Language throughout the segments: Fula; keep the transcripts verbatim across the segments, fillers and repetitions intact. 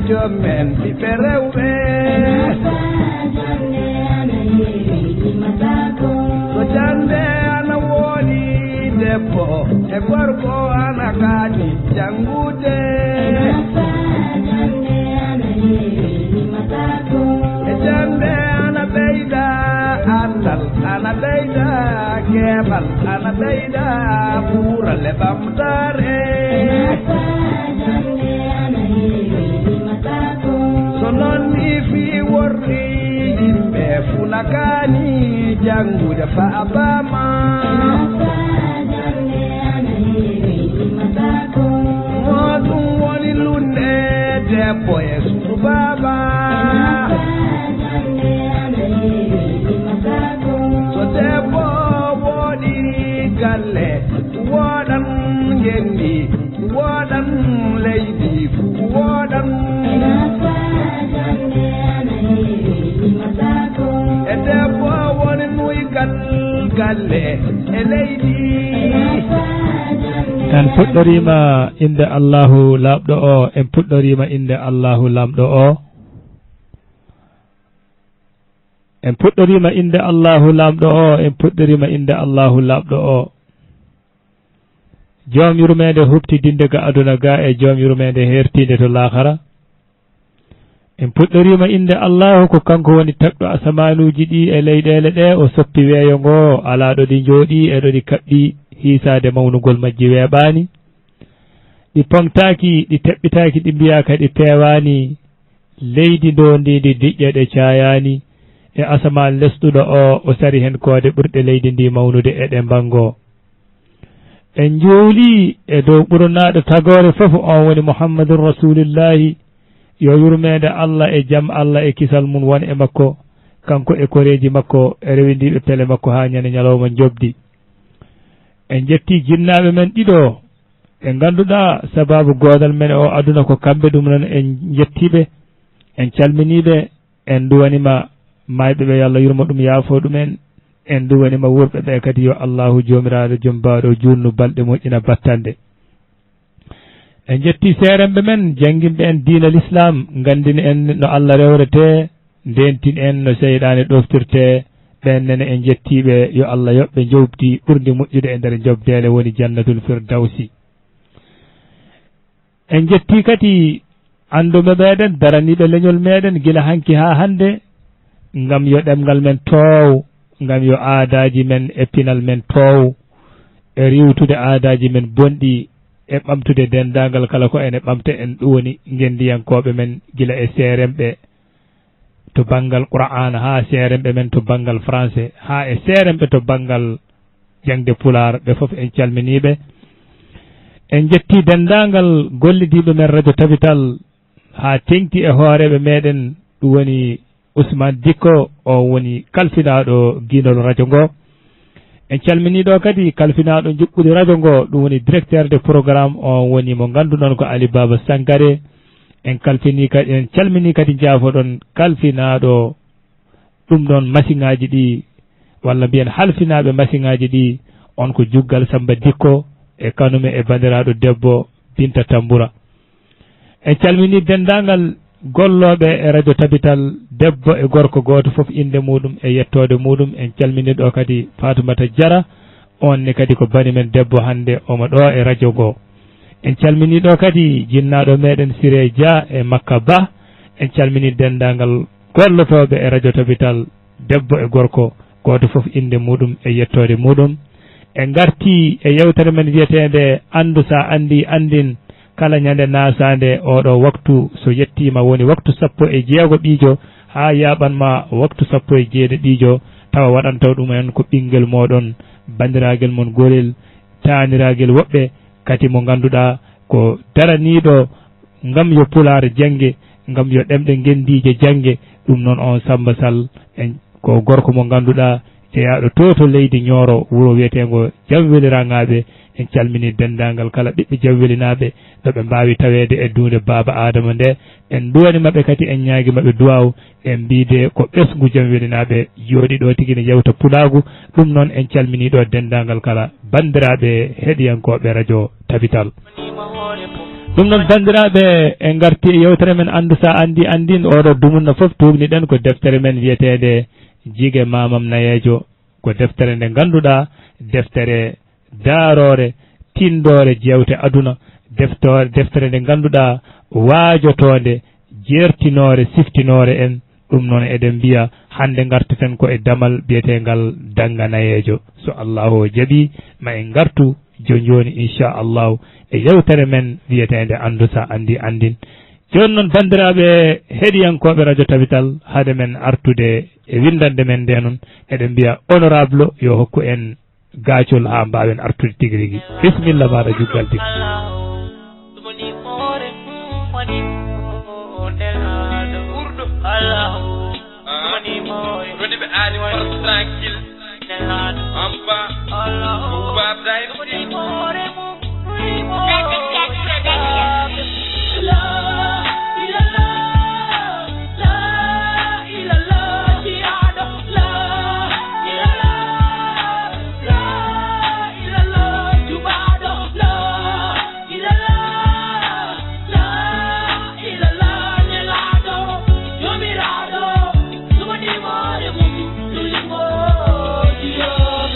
Joom men ɓiɓɓe rewɓe. So jannde ana woodi, debbo e gorko ana kaani janngude. E jannde ana ɓeyda anndal, ana ɓeyda keɓal, ana ɓeyda ɓural e ɓamtaare. So noon ni fii worri, yimɓe fuu na kaani janngude faabama. Mo ɗum woni lunde debbo e suudu baaba. So debbo wooɗi galle, wooɗan ngenndi, wooɗan leydi, wooɗan. E debbo woni nuygal galle e leydi. En puɗɗoriima innde Allahu laaɓɗo o, en puɗɗoriima innde Allahu laamɗo o. En puɗɗoriima innde Allahu laamɗo o, en puɗɗoriima innde Allahu laaɓɗo o. Joom yurmeende huɓtidinde ga aduna ga e joom yurmeende heertiinde to laakara. En puɗɗoriima innde Allahu, ko kanko woni tagɗo asamaanuuji ɗi e leyɗeele ɗe, o soppi weeyo ngo, alaa ɗo ɗi njooɗii e ɗo ɗi kaɓɓi, hiisaade mawnugol majji weeɓaani. Ɗi poŋtaaki, ɗi teɓɓitaaki, ɗi mbiyaaka ɗi peewaani. Leydi ndoondiindi diƴƴe ɗe caayaani, e asamaan lesɗuɗo o, o sari heen koode ɓurɗe leydi ndi mawnude e ɗe mbanngoo. En njuulii e dow ɓurnaaɗo tagoore fof, on woni Muhammadun Rasuulullaahi, yo yurmeende Allah e jam Allah e kisal mum won e makko, kanko e koreeji makko e rewindiiɓe pele makko haa ñande ñalawma njoɓdi. En njettii jinnaaɓe men ɗiɗo, ɓe ngannduɗaa sabaabu goodal men o aduna ko kamɓe, ɗum noon en njettii ɓe, en calminii ɓe, en nduwanii ma maayɓe ɓe, yo Allah yurmo ɗum, yaafo ɗum en. En nduwanii ma wuurɓe ɓe kadi, yo Allahu Joomiraaɗo Joom Baawɗo juutnu balɗe, moƴƴina battande. En njettii seeremɓe men, jannginɓe en diina Lislaam, nganndini en no Allah rewretee, ndeentin en no seyɗaane ɗoftirtee. Ɓeen nene en njettii ɓe, yo Allah yoɓ ɓe njoɓdi ɓurndi moƴƴude e nder njoɓdeele, woni Jannatul Firdawsi. En njettii kadi annduɓe meɗen, daraniiɓe leñol meɗen gila hanki haa hannde, ngam yo ɗemngal men toow, ngam yo aadaaji men e pinal men toow, e riiwtude aadaaji men bonɗi, e ɓamtude denndaangal kala ko ene ɓamta en, ɗum woni ngenndiyankooɓe men gila e seeremɓe to banngal Qur'aana, haa seeremɓe men to banngal Français, haa e seeremɓe to banngal jaŋde Pulaar, ɓe fof en calminii ɓe. En njettii denndaangal gollidiiɓe men Radio Tabital, haa teeŋti e hooreeɓe meɗen, ɗum woni Ousmane Dicko, o woni kalfinaaɗo giinol radio ngo. En calminii ɗo kadi kalfinaaɗo njuɓɓudi radio ngo, ɗum woni directeur de programme, o woni mo ngannduɗon ko Ali Baba Sankare. En kalfinii kadi, en calminii kadi, njaafoɗon kalfinaaɗo ɗum ɗon masiŋaaji ɗi, walla mbiyen halfinaaɓe masiŋaaji ɗi, on ko Juggal Samba Dicko e kanume e banndiraaɗo debbo Binta Tambura. En calminii denndaangal gollooɓe e radio Tabital, debbo e gorko, gooto fof innde muɗum e yettoode muɗum. En calminii ɗo kadi Fatoumata Diarra, on ne kadi ko bani men debbo, hannde omo ɗo e radio ngo. En calminii ɗo kadi jinnaaɗo meɗen Siré Dia e Makka Ba. En calminii denndaangal gollotooɓe e radio Tabital, debbo e gorko, gooto fof innde muɗum e yettoode muɗum. En ngartii e yewtere men wiyeteende Anndu, so a anndii, anndin. Kala ñande naasaande, oɗo waktu so yettiima, woni waktu sappo e jeego ɓiijo, haa yaaɓan ma waktu sappo e jeeɗiɗiijo, tawa waɗanto ɗum en ko ɓinngel mooɗon, banndiraagal mon gorel, taaniraagal woɓɓe, kadi mo ngannduɗaa ko daraniiɗo ngam yo Pulaar jannge, ngam yo ɗemɗe ngenndiije jannge. Ɗum noon, on Samba Sall, en ko gorko mo ngannduɗaa jeyaaɗo to, to leydi Ñooro, wuro wiyeteengo Jam Weliraŋaaɓe. En calminii denndaangal kala ɓiɓɓe Jam Welinaaɓe, no ɓe mbaawi taweede e duunde Baaba Aadama nde. En nduwanii maɓɓe kadi, en ñaagii maɓɓe duwaaw, en mbiide ko ɓesngu Jam Welinaaɓe jooɗii ɗo tigi ne yewta pulaagu. Ɗum noon, en calminii ɗo denndaangal kala banndiraaɓe heɗiyankooɓe radio Tabital. Ɗum noon, banndiraaɓe, en ngartii e yewtere men Anndu so a anndii anndin. Oɗo dumunna fof tuugni-ɗen ko deftere men wiyeteende Jige Maamam Nayeejo. Ko deftere nde ngannduɗaa, deftere daaroore, tinndoore jeewte aduna, deftoore, deftere nde ngannduɗaa waajotoonde, jeertinoore, siftinoore en. Ɗum noon eɗen mbiya hannde ngarteten ko e damal biyeteengal Dannga Nayeejo. So Allaahu o jaɓii, ma en ngartu jooni jooni, inchallahu, e yewtere men wiyeteende Anndu so a anndii anndin. Jooni noon, banndiraaɓe heɗiyankooɓe Radio Tabital, hade men artude e winndannde men nde noon, eɗen mbiya honorable yo hokku en gaacol haa mbaawen artude tigi rigi. Bisimilla maaɗa, juggal tigi. Rodi ɓe aani on tranquille. Ampa. Baba Day.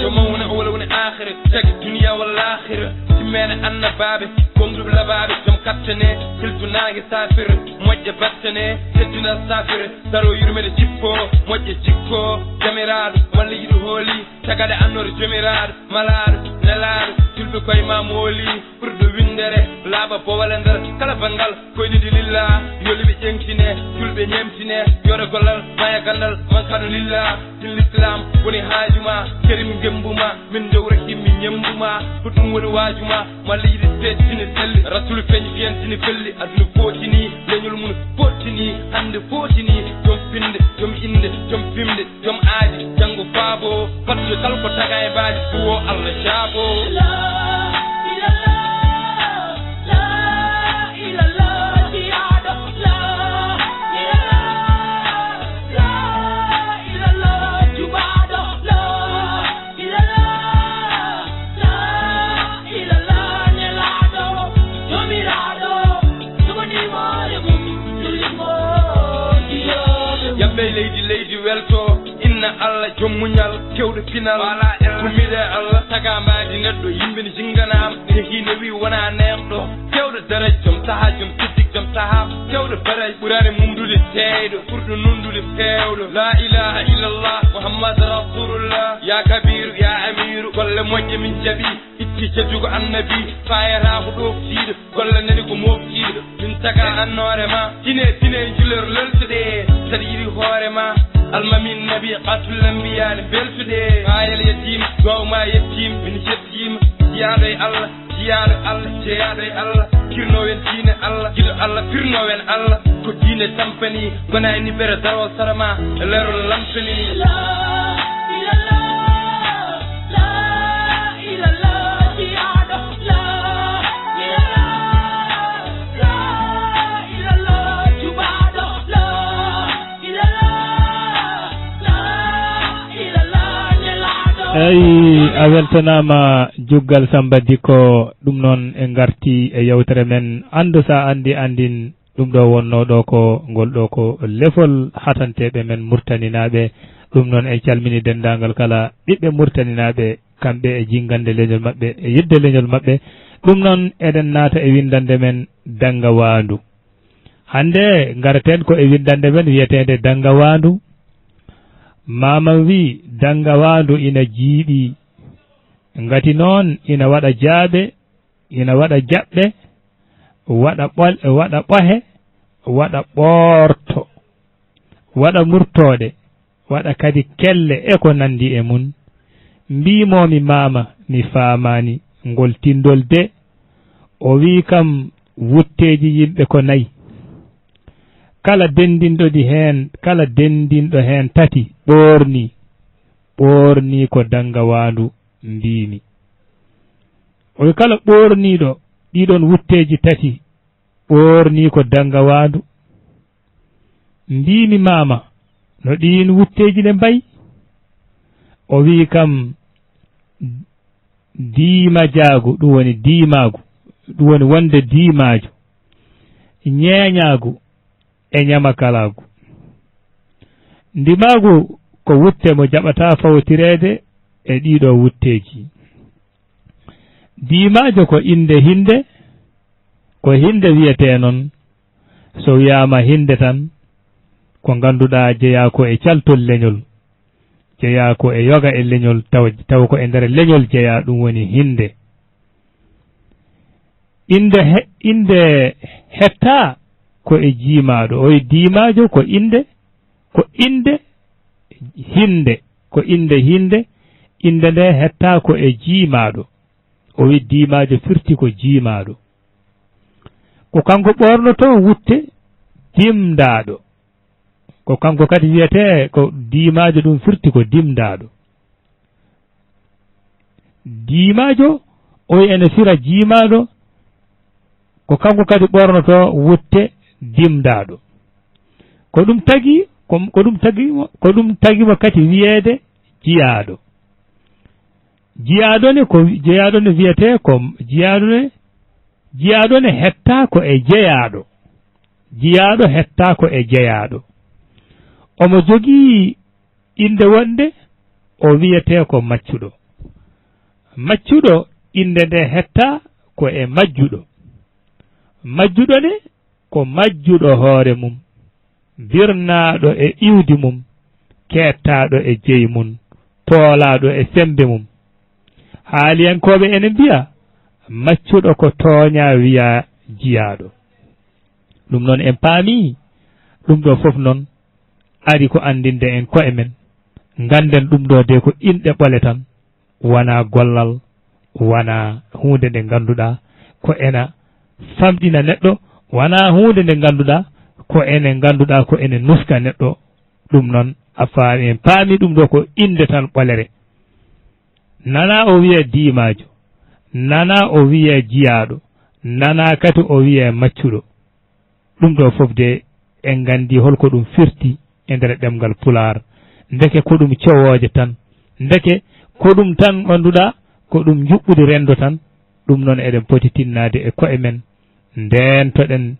Yo mawna wala woni aakhira, tagi duniya wala laakhira. Timmeene annabaaɓe, gonduɓe labaaɓe, jom kattane, hilto naange saafira, moƴƴa battane, teddina saafira, daro yurmene jippo, moƴƴa jikko, jamiraaɗo, walla yiɗo hooli, tagaɗe annoore jamiraaɗo, malaaɗo, nelaaɗo, julɓe koye ma mooli, ɓurɗo winndere, laaɓa bowale nder kala banngal. Koynidi lilla, yoli ɓe ƴeŋtine, julɓe ñemtine, yore gollal, maya gandal, man kano lilla, din l'islam, woni haaju ma, kerim gembu ma, min ndew rahim mi ñembu ma, ko ɗum woni waaju ma, malla yiɗi teddine selli, rasul feñ fiyantini felli, aduna footini, leñol mun fottini, hande footini, jom finde, jom inde, jom fimde, jom aadi, janngo faabo, fatude kala ko taga e mbaadi, duwo Allah jaabo. Yamɓe leydi, leydi welto, inna Allah jom muñal, kewɗo pinal, wala ella. Kummide Allah, taga mbaadi neɗɗo, yimɓe ne jinnganaama, ne hino wi wona neemɗo. Kewɗo daraj, jom saha, jom siddik, jom saha, kewɗo baraj, ɓurani mumdude teeyɗo, ɓurɗo nundude feewɗo. La ilaha illallah, Muhammad Rasulullah, ya Kabiru, ya Amiru, golle moƴƴe min jaɓi, itti jaddugo annabi, fayata ko ɗoftiiɗo, golle nani ko moftiiɗo, min taga annoore ma, tine, tine, julor leltude, saɗa yiɗi hoore ma, almamin nabi, qatul anbiya, ne beltude, fayal yatim, duwaw ma yettim, min jettim, jiyaaɗo e Allah, jiyaaɗo Allah, jeyaaɗo e Allah, kirnoowen diine Allah, giɗo Allah, firnoowen Allah, ko diine tampani, gona e niɓɓere darol sarama, e leerol lamtani. Eyi, a weltanaama, Juggal Samba Dikko. Ɗum noon, en ngarti e yewtere men, Anndu so a anndi anndin. Ɗum ɗo wonnoo ɗo ko, ngol ɗo ko lefol hatanteeɓe men Murtaninaaɓe. Ɗum noon, en calmini denndaangal kala ɓiɓɓe Murtaninaaɓe, kamɓe e jinngande leñol maɓɓe, e yiɗde leñol maɓɓe. Ɗum noon, eɗen naata e winndannde men Dannga Waandu. Hannde, ngarten ko e winndannde men wiyeteende Dannga Waandu. Maamam wii, Dannga Waandu ina jiiɓi. Ngati noon, ina waɗa jaaɓe, ina waɗa jaɓɓe, waɗa ɓol-, waɗa ɓohe, waɗa ɓoorto, waɗa murtooɗe, waɗa kadi kelle e ko nanndi e mun. Mbiimo-mi, maama, mi faamaani ngol tinndol de. O wii kam, wutteeji yimɓe ko nayi. Kala denndinɗo ɗi heen, kala denndinɗo heen tati, ɓoornii. Ɓoornii ko Dannga Waandu, mbiimi. O wii kala ɓoorniiɗo ɗiɗon wutteeji tati, ɓoornii ko Dannga Waandu. Mbiimi, maama, no ɗiin wutteeji ne mbayi? O wii kam, diimajaagu, ɗum woni diimaagu, ɗum woni wonde diimaaju. ñeeñaagu e ñamakalaagu. Ndimaagu ko wutte mo jaɓataa fawtireede e ɗiiɗoo wutteeji. Diimaajo ko innde hinnde, ko hinnde wiyetee noon. So wiyaama hinnde tan, ko ngannduɗaa jeyaa ko e caltol leñol, jeyaa ko e yoga e leñol, taw, taw ko e nder leñol jeyaa, ɗum woni hinnde. Innde he-, innde hettaa ko e jiimaaɗo. O wiyi diimaajo ko innde, ko innde hinnde, ko innde hinnde, innde nde hettaa ko e jiimaaɗo. O wiyi diimaajo firti ko jiimaaɗo. Ko kanko ɓoornotoo wutte dimndaaɗo. Ko kanko kadi wiyetee ko diimaajo, ɗum firti ko dimndaaɗo. Diimaajo, o ene fira jiimaaɗo, ko kanko kadi ɓoornotoo wutte dimndaaɗo. Ko ɗum tagi, ko, ko ɗum tagi mo, ko ɗum tagi mo kadi wiyeede jiyaaɗo. Jiyaaɗo ne ko, jiyaaɗo ne wiyetee ko, jiyaaɗo ne, jiyaaɗo ne hettaa ko e jeyaaɗo. Jiyaaɗo hettaa ko e jeyaaɗo. Omo jogii innde wonde o wiyetee ko maccuɗo. Maccuɗo, innde nde hettaa ko e majjuɗo. Majjuɗo ne ko majjuɗo hoore mum, birnaaɗo e iwdi mum, keettaaɗo e jeyi mum, poolaaɗo e semmbe mum. Haaliyankooɓe ene mbiya, maccuɗo ko tooñaa wiyaa jiyaaɗo. Ɗum noon en paamii, ɗum ɗo fof noon ari ko anndinde en koye men. Ngannden ɗum ɗo de ko inɗe ɓole tan, wonaa gollal, wonaa huunde nde ngannduɗaa ko ena famɗina neɗɗo, wonaa huunde nde ngannduɗaa ko ene ngannduɗaa ko ene nuska neɗɗo. Ɗum noon a faami, en paami ɗum ɗo ko innde tan ɓolere. Nanaa o wiya diimaajo, nanaa o wiya jiyaaɗo, nanaa kadi o wiya maccuɗo. Ɗum ɗo fof de en nganndi holko ɗum firti e nder ɗemngal Pulaar. Ndeke ko ɗum cowooje tan. Ndeke ko ɗum tan ngannduɗaa ko ɗum njuɓɓudi renndo tan. Ɗum noon eɗen poti tinnaade e koye men. Ndeentoɗen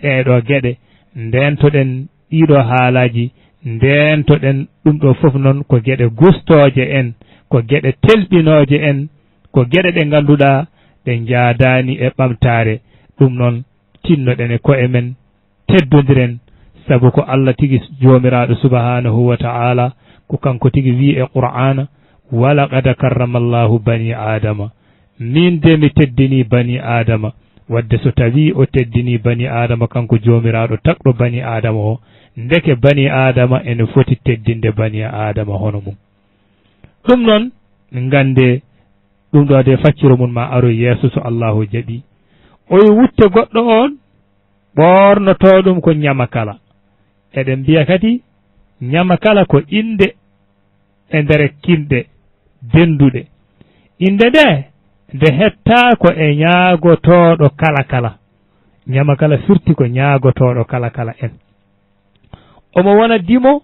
ɗeeɗoo geɗe, ndeentoɗen ɗiiɗoo haalaaji, ndeentoɗen ɗum ɗo fof noon ko geɗe gustooje en, ko geɗe telɓinooje en, ko geɗe ɗe ngannduɗaa ɗe njaadaani e ɓamtaare. Ɗum noon tinnoɗen e koye men, teddondiren, sabu ko Allah tigi Joomiraaɗo Subhaanahu wa Ta'aala, ko kanko tigi wiyi e Qur'aana, "Wa laqad karrama Allahu bani Aadama." Miin de mi teddinii bani Aadama. Wadde so tawii o teddinii bani Aadama, kanko Joomiraaɗo tagɗo bani Aadama o, ndeke bani Aadama ene foti teddinde bani Aadama hono mum. Ɗum noon, nganndee, ɗum ɗo de facciro mum ma aroy yeeso so Allahu jaɓii. O wi wutte goɗɗo oon, ɓoornotoo ɗum ko ñamakala. Eɗen mbiya kadi ñamakala ko innde e nder kinɗe dennduɗe. Innde nde, nde hettaa ko e ñaagotooɗo kala kala. Ñamakala firti ko ñaagotooɗo kala kala en. Omo wona dimo,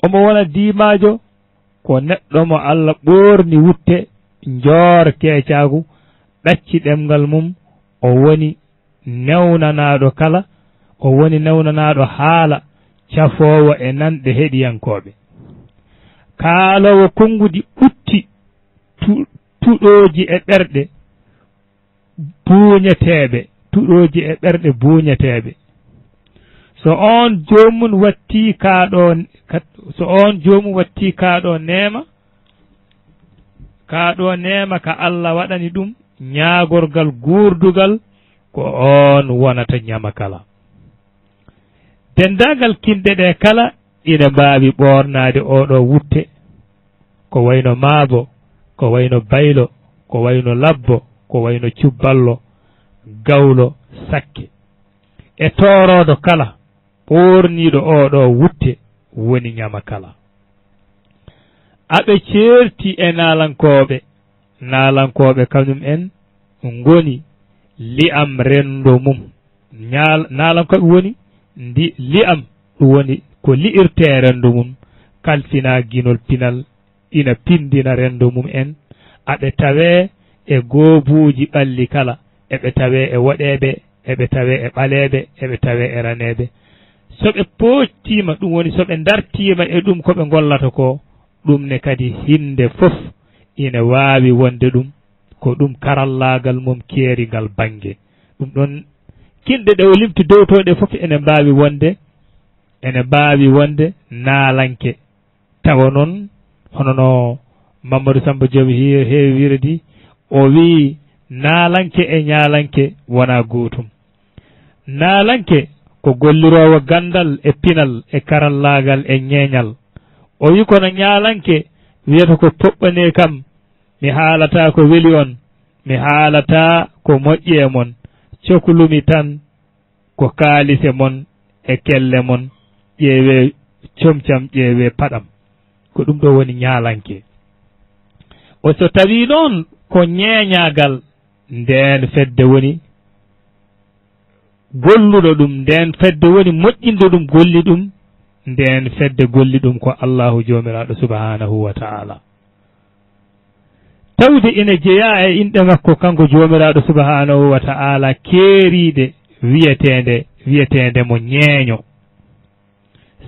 omo wona diimaajo, ko neɗɗo mo Allah ɓoorni wutte, njoor keecaagu, ɗacci ɗemngal mum, o woni newnanaaɗo kala, o woni newnanaaɗo haala, cafoowo e nanɗe heɗiyankooɓe. Kaaloowo konngudi ɓutti tu-, tuɗooji e ɓerɗe buuñeteeɓe, tuɗooji e ɓerɗe buuñeteeɓe. So oon joomum wattii kaa ɗo, ka-, so oon joomum wattii kaa ɗo neema, kaa ɗo neema ka Allah waɗani ɗum, ñaagorgal guurdugal, ko oon wonata ñamakala. Denndaangal kinɗe ɗe kala ina mbaawi ɓoornaade oo ɗoo wutte, ko wayno maabo, ko wayno baylo, ko wayno labbo, ko wayno cubballo, gawlo, sakke. E tooroodo kala ɓoorniiɗo oo ɗoo wutte woni ñamakala. Aɓe ceerti e naalankooɓe, naalankooɓe kañum en ngoni li'am renndo mum. Ñaal-, naalankooɓe woni ndi li'am, ɗum woni ko li'irtee renndo mum, kalfinaa ginol pinal, ina pinndina renndo mum en. Aɓe tawee e goobuuji ɓalli kala, eɓe tawee e woɗeeɓe eɓe tawe e ɓaleeɓe, eɓe tawe e raneeɓe. So ɓe pooƴtiima, ɗum woni so ɓe ndartiima e ɗum ko ɓe ngollata ko, ɗum ne kadi hinnde fof ine waawi wonde ɗum ko ɗum karallaagal mum keeri ngal bannge. Ɗum ɗoon, kinɗe ɗe o limti dow to ɗe fof ene mbaawi wonde, ene mbaawi wonde naalanke. Tawa noon, hono no Mamadou Samba Diop he-, heewi wiirde, o wii, naalanke e ñaalanke wonaa gootum. Naalanke ko golliroowo ganndal e pinal e karallaagal e ñeeñal. O wii kono ñaalanke wiyata ko toɓɓanee kam, mi haalataa ko weli on, mi haalataa ko moƴƴi e mon, coklumi tan ko kaalise mon e kelle mon, ƴeewee comcam, ƴeewee paɗam. Ko ɗum ɗo woni ñaalanke. O so tawii noon ko ñeeñaagal, ndeen fedde woni golluɗo ɗum, ndeen fedde woni moƴƴinɗo ɗum, golli ɗum, ndeen fedde golli ɗum ko Allaahu Joomiraaɗo Subhaanahu wa Ta'aala. Tawde ina jeyaa e inɗe makko kanko Joomiraaɗo Subhaanahu wa Ta'aala keeriiɗe wiyeteende, wiyeteende mo ñeeño.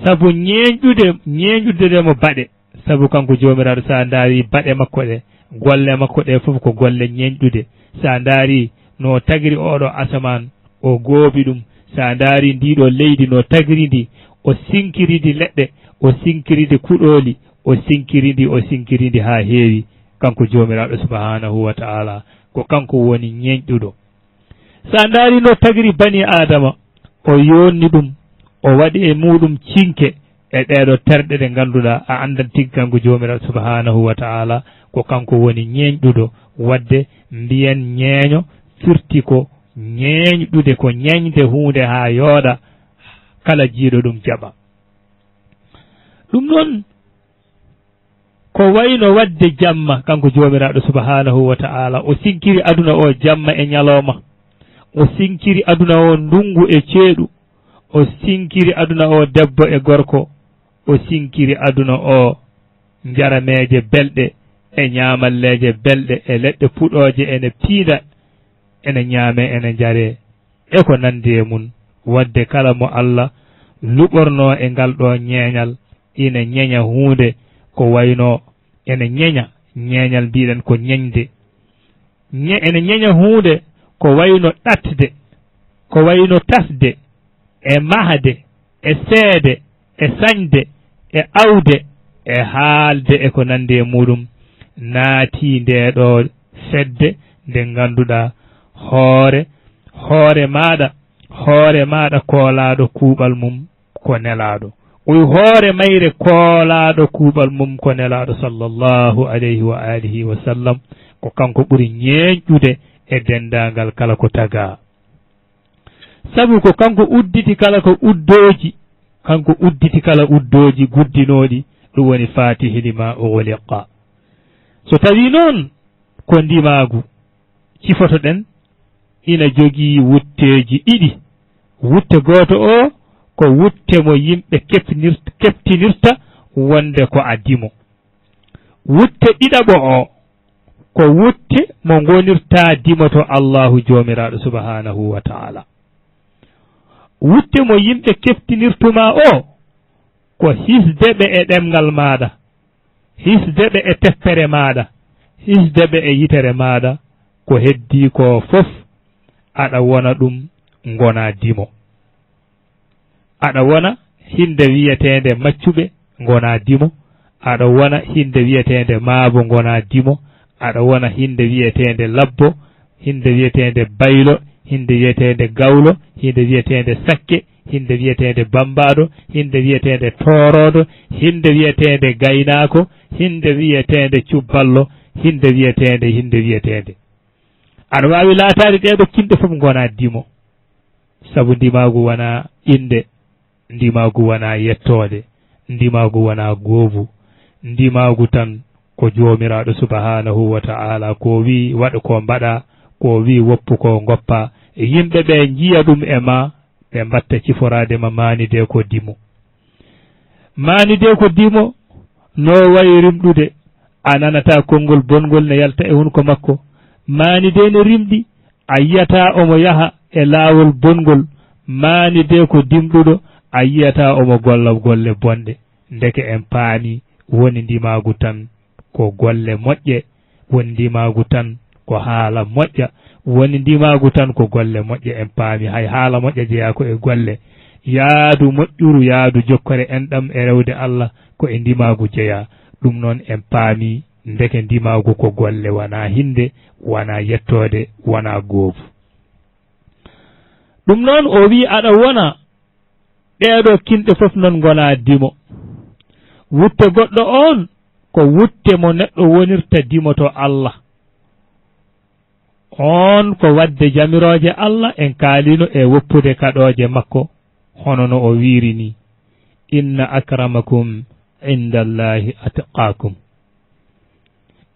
Sabu ñeeñɗude, ñeeñɗude mo baɗe. Sabu kanko Joomiraaɗo, so a ndaari baɗe makko ɗe, golle makko ɗe fof ko golle ñeeñɗude. So a ndaari no tagiri oɗo asamaan, o goobi ɗum. So a ndaari ndiɗo leydi no tagiri ndi, o sinkiri ndi leɗɗe, o sinkiri ndi kuɗooli, o sinkiri ndi, o sinkiri ndi haa heewi. Kanko Joomiraaɗo Subhaanahu wa Ta'aala, ko kanko woni ñeeñɗuɗo. So a ndaari no tagiri bani Aadama, o yoonni ɗum, o waɗi e muuɗum cinke e ɗeeɗo terɗe ɗe ngannduɗaa a anndan tigi kanko Joomiraaɗo Subhaanahu wa Ta'aala, ko kanko woni ñeeñɗuɗo. Waɗde mbiyen ñeeño firti ko ñeeñɗude, ko ñeeñde huunde haa yooɗa, kala jiiɗo ɗum jaɓa. Ɗum noon, ko wayno waɗde jamma, kanko Joomiraaɗo Subhaanahu wa Ta'aala, o sinkiri aduna o jamma e ñalooma, o sinkiri aduna o ndunngu e ceeɗu, o sinkiri aduna o debbo e gorko, o sinkiri aduna o njarameeje belɗe e ñaamalleeje belɗe e leɗɗe puɗooje ene piida, ene ñaamee, ene njaree, e ko nanndi e mum. Waɗde kala mo Alla luɓornoo e ngal ɗo ñeeñal, ina ñeña huunde ko wayno, ene ñeña, ñeeñal mbiɗen ko ñeñde. Ñe-, ene ñeña huunde ko wayno ɗatde, ko wayno tasde, e mahde, e seede, e sañde, e awde, e haalde, e ko nanndi e muuɗum, naati ndee ɗo fedde nde ngannduɗaa hoore, hoore maaɗa, hoore maaɗa koolaaɗo kuuɓal mum ko nelaaɗo. O wi hoore mayre koolaaɗo kuuɓal mum ko nelaaɗo sallallahu alayhi wa alihi wa sallam, ko kanko ɓuri ñeeñɗude e denndaangal kala ko tagaa. Sabu ko kanko udditi kala ko uddooji, kanko udditi kala uddooji guddinooɗi, ɗum woni faatihi lima ughliqa. So tawii noon ko ndimaagu, cifotoɗen, ina jogii wutteeji ɗiɗi. Wutte gooto o ko wutte mo yimɓe kepnir-, keptinirta wonde ko a dimo. Wutte ɗiɗaɓo o ko wutte mo ngonirta dimo to Allahu Joomiraaɗo Subhaanahu wa Ta'aala. Wutte mo yimɓe keftinirtuma o ko hisde ɓe e ɗemngal maaɗa, hisde ɓe e teppere maaɗa, hisde ɓe e yitere maaɗa, ko heddii ko fof aɗa wona ɗum, ngona dimo. Aɗa wona hinde wiyeteende maccuɓe, ngona dimo. Aɗa wona hinde wiyeteende maabo, ngona dimo. Aɗa wona hinde wiyeteende labbo, hinde wiyeteende baylo, hinde wiyeteende gawlo, hinde wiyeteende sakke, hinde wiyeteende bambaɗo, hinde wiyeteende tooroɗo, hinde wiyeteende gaynaako, hinde wiyeteende cubballo, hinde wiyeteende, hinde wiyeteende. Aɗa waawi laataade ɗeeɗo kinɗe fof ngona dimo. Sabu ndimaagu wona innde, ndimaagu wona yettoode, ndimaagu wona goobu. Ndimaagu tan ko Joomiraaɗo Subhaanahu wa Ta'aala ko wi waɗ ko mbaɗa, ko wi woppu ko ngoppa. Yimɓe ɓe njiya ɗum e ma, ɓe mbatta ciforaade ma maanide ko dimo. Maanide ko dimo, no wayi rimɗude, a nanata konngol bonngol ne yalta e hunko makko. Maanide ne rimɗi, a yiyata omo yaha e laawol bonngol, maani de ko dimɗuɗo, a yiyataa omo golla golle bonɗe. Ndeke en paami woni ndimaagu tan ko golle moƴƴe, woni ndimaagu tan ko haala moƴƴa, woni ndimaagu tan ko golle moƴƴe. En paami hay haala moƴƴa jeyaa ko e golle. Yaadu moƴƴuru, yaadu jokkere enɗam e rewde Allah ko e ndimaagu jeyaa. Ɗum noon en paami ndeke ndimaagu ko golle, wanaa hinnde, wanaa yettoode, wanaa goobu. Ɗum noon o wiyi aɗa wona ɗeeɗo kinɗe fof noon ngonaa dimo. Wutte goɗɗo oon ko wutte mo neɗɗo wonirta dimo to Allah. Oon ko waɗde jamirooje Allah en kaalino e woppude kaɗooje makko, hono no o wiiri ni, "Inna akramakum indallahi atqakum."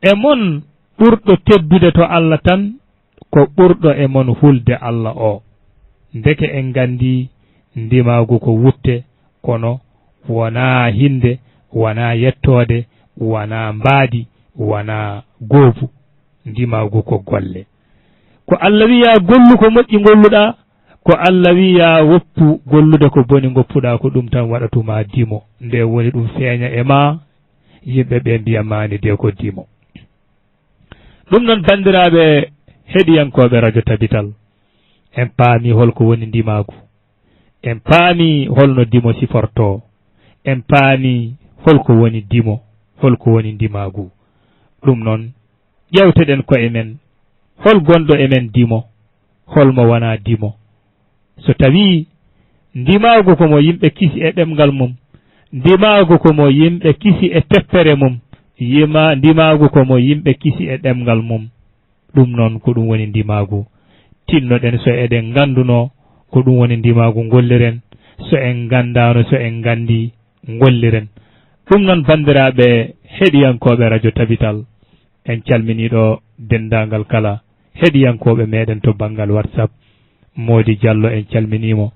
E mon ɓurɗo teddude to Allah tan ko ɓurɗo e mon hulde Allah o. Ndeke en nganndi ndimaagu ko wutte, kono wonaa hinnde, wonaa yettoode, wonaa mbaadi, wonaa goobu. Ndimaagu ko golle. Ko Allah wiyaa gollu ko moƴƴi ngolluɗaa, ko Allah wiyaa woppu gollude ko boni ngoppuɗaa, ko ɗum tan waɗatuma dimo. Nde woni ɗum feeña e ma, yimɓe ɓe mbiya maani de ko dimo. Ɗum noon, banndiraaɓe heɗiyankooɓe Radio Tabital, en paami holko woni ndimaagu. En paami holno dimo sifortoo. En paami holko woni dimo, holko woni ndimaagu. Ɗum noon, ƴeewteɗen koye men, hol gonɗo e men dimo, hol mo wonaa dimo? So tawii ndimaagu ko mo yimɓe kisi e ɗemngal mum, ndimaagu ko mo yimɓe kisi e teppere mum, yima-, ndimaagu ko mo yimɓe kisi e ɗemngal mum. Ɗum noon ko ɗum woni ndimaagu. Tinnoɗen so eɗen nganndunoo ko ɗum woni ndimaagu ngolliren, so en nganndaano, so en nganndii ngolliren. Ɗum noon banndiraaɓe heɗiyankooɓe Radio Tabital, en calminii ɗo denndaangal kala heɗiyankooɓe meɗen to banngal WhatsApp. Moodi Jallo, en calminii mo.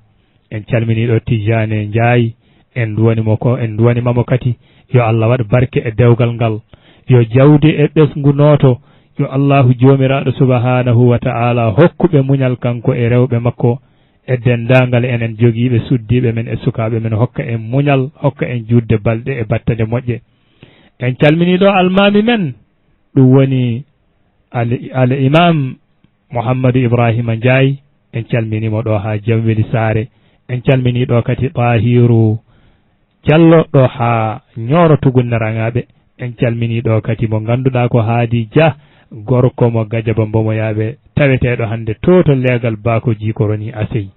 En calminii ɗo Tijjaane Njaay, en nduwani mo ko, en nduwani mamo kadi. Yo Allah waɗ barke e dewgal ngal. Yo jawdi e ɓesngu nooto. Yo Allahu Joomiraaɗo Subhaanahu wa Ta'aala hokku ɓe muñal, kanko e rewɓe makko, e denndaangal enen jogiiɓe suddiiɓe men e sukaaɓe men, hokka en muñal, hokka en juutde balɗe e battane moƴƴe. En calminii ɗo almaami men, ɗum woni Al, Al Imaam Muhammadu Ibraahiima Njaay, en calminii mo ɗo haa Jamweli Saare. En calminii ɗo kadi Taahiru Jallo ɗo haa Ñooro Tugunne Raŋaaɓe. En calminii ɗo kadi mo ngannduɗaa ko Haadi Jah, gorko mo Gajaba Mbomoyaaɓe, taweteeɗo hannde to to leegal Baako Jikoroni Asey.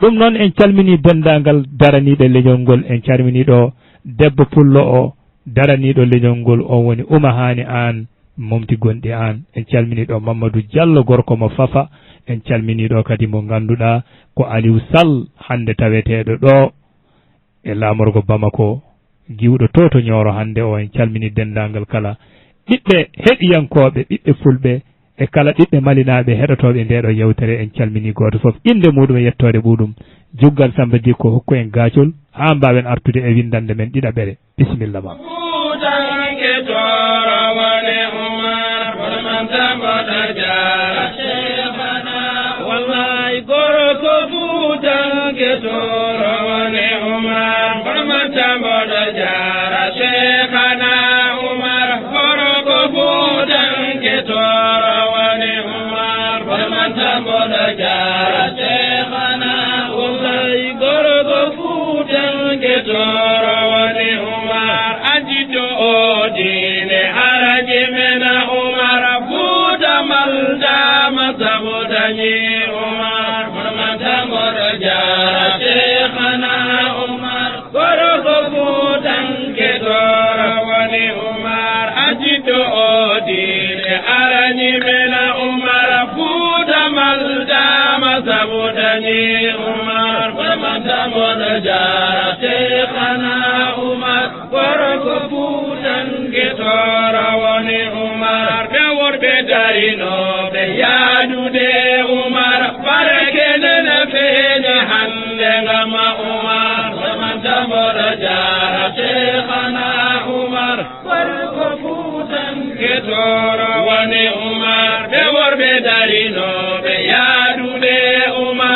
Ɗum noon en calminii denndaangal daraniiɓe leñol ngol, en calminii ɗo debbo pullo o daraniiɗo leñol ngol, on woni Uma Haani Aan, Momti Gonɗi Aan. En calminii ɗo Mamadou Diallo, gorko mo Fafa. En calminii ɗo kadi mo ngannduɗaa ko Aliou Sall, hannde taweteeɗo ɗo e laamorgo Bamako, giwɗo to to Ñooro hannde o. En calminii denndaangal kala ɓiɓɓe heɗiyankooɓe, ɓiɓɓe fulɓe, e kala ɓiɓɓe malinaaɓe heɗotooɓe nde ɗo yewtere. En calminii gooto fof innde muuɗum e yettoode muuɗum. Juggal Samba Dikko hokku en gaacol haa mbaawen artude e winndannde men ɗiɗaɓere. Bisimilla ma. Fuutanke tooro woni Umar, kono man tamboɗo jaara Seexana. Wallaay, gorko fuutanke tooro woni Umar, kono man tamboɗo jaara Seexana Umar. Gorko fuutanke tooro woni Umar, kono man tamboɗo jaara Seexana Umar. Gorko fuutanke tooro woni Umar, addito o diine haraji men Umar, Fuuta maldaama sabu dañi Umar, kono man tamboɗo jaara Seexana Umar. Gorko fuutanke tooro woni Umar, addito o diine arani men Umar, Fuuta maldaama sabu dañi Umar, kono man tamboɗo jaara Seexana Umar. Gorko fuutanke tooro woni Umar, ɓe worɓe darinooɓe yaadude Umar, barke nene feeñi hannde ngam Umar, kono man tamboɗo jaara Seexana Umar. Gorko fuutanke tooro woni Umar, ɓe worɓe darinooɓe yaadude Umar.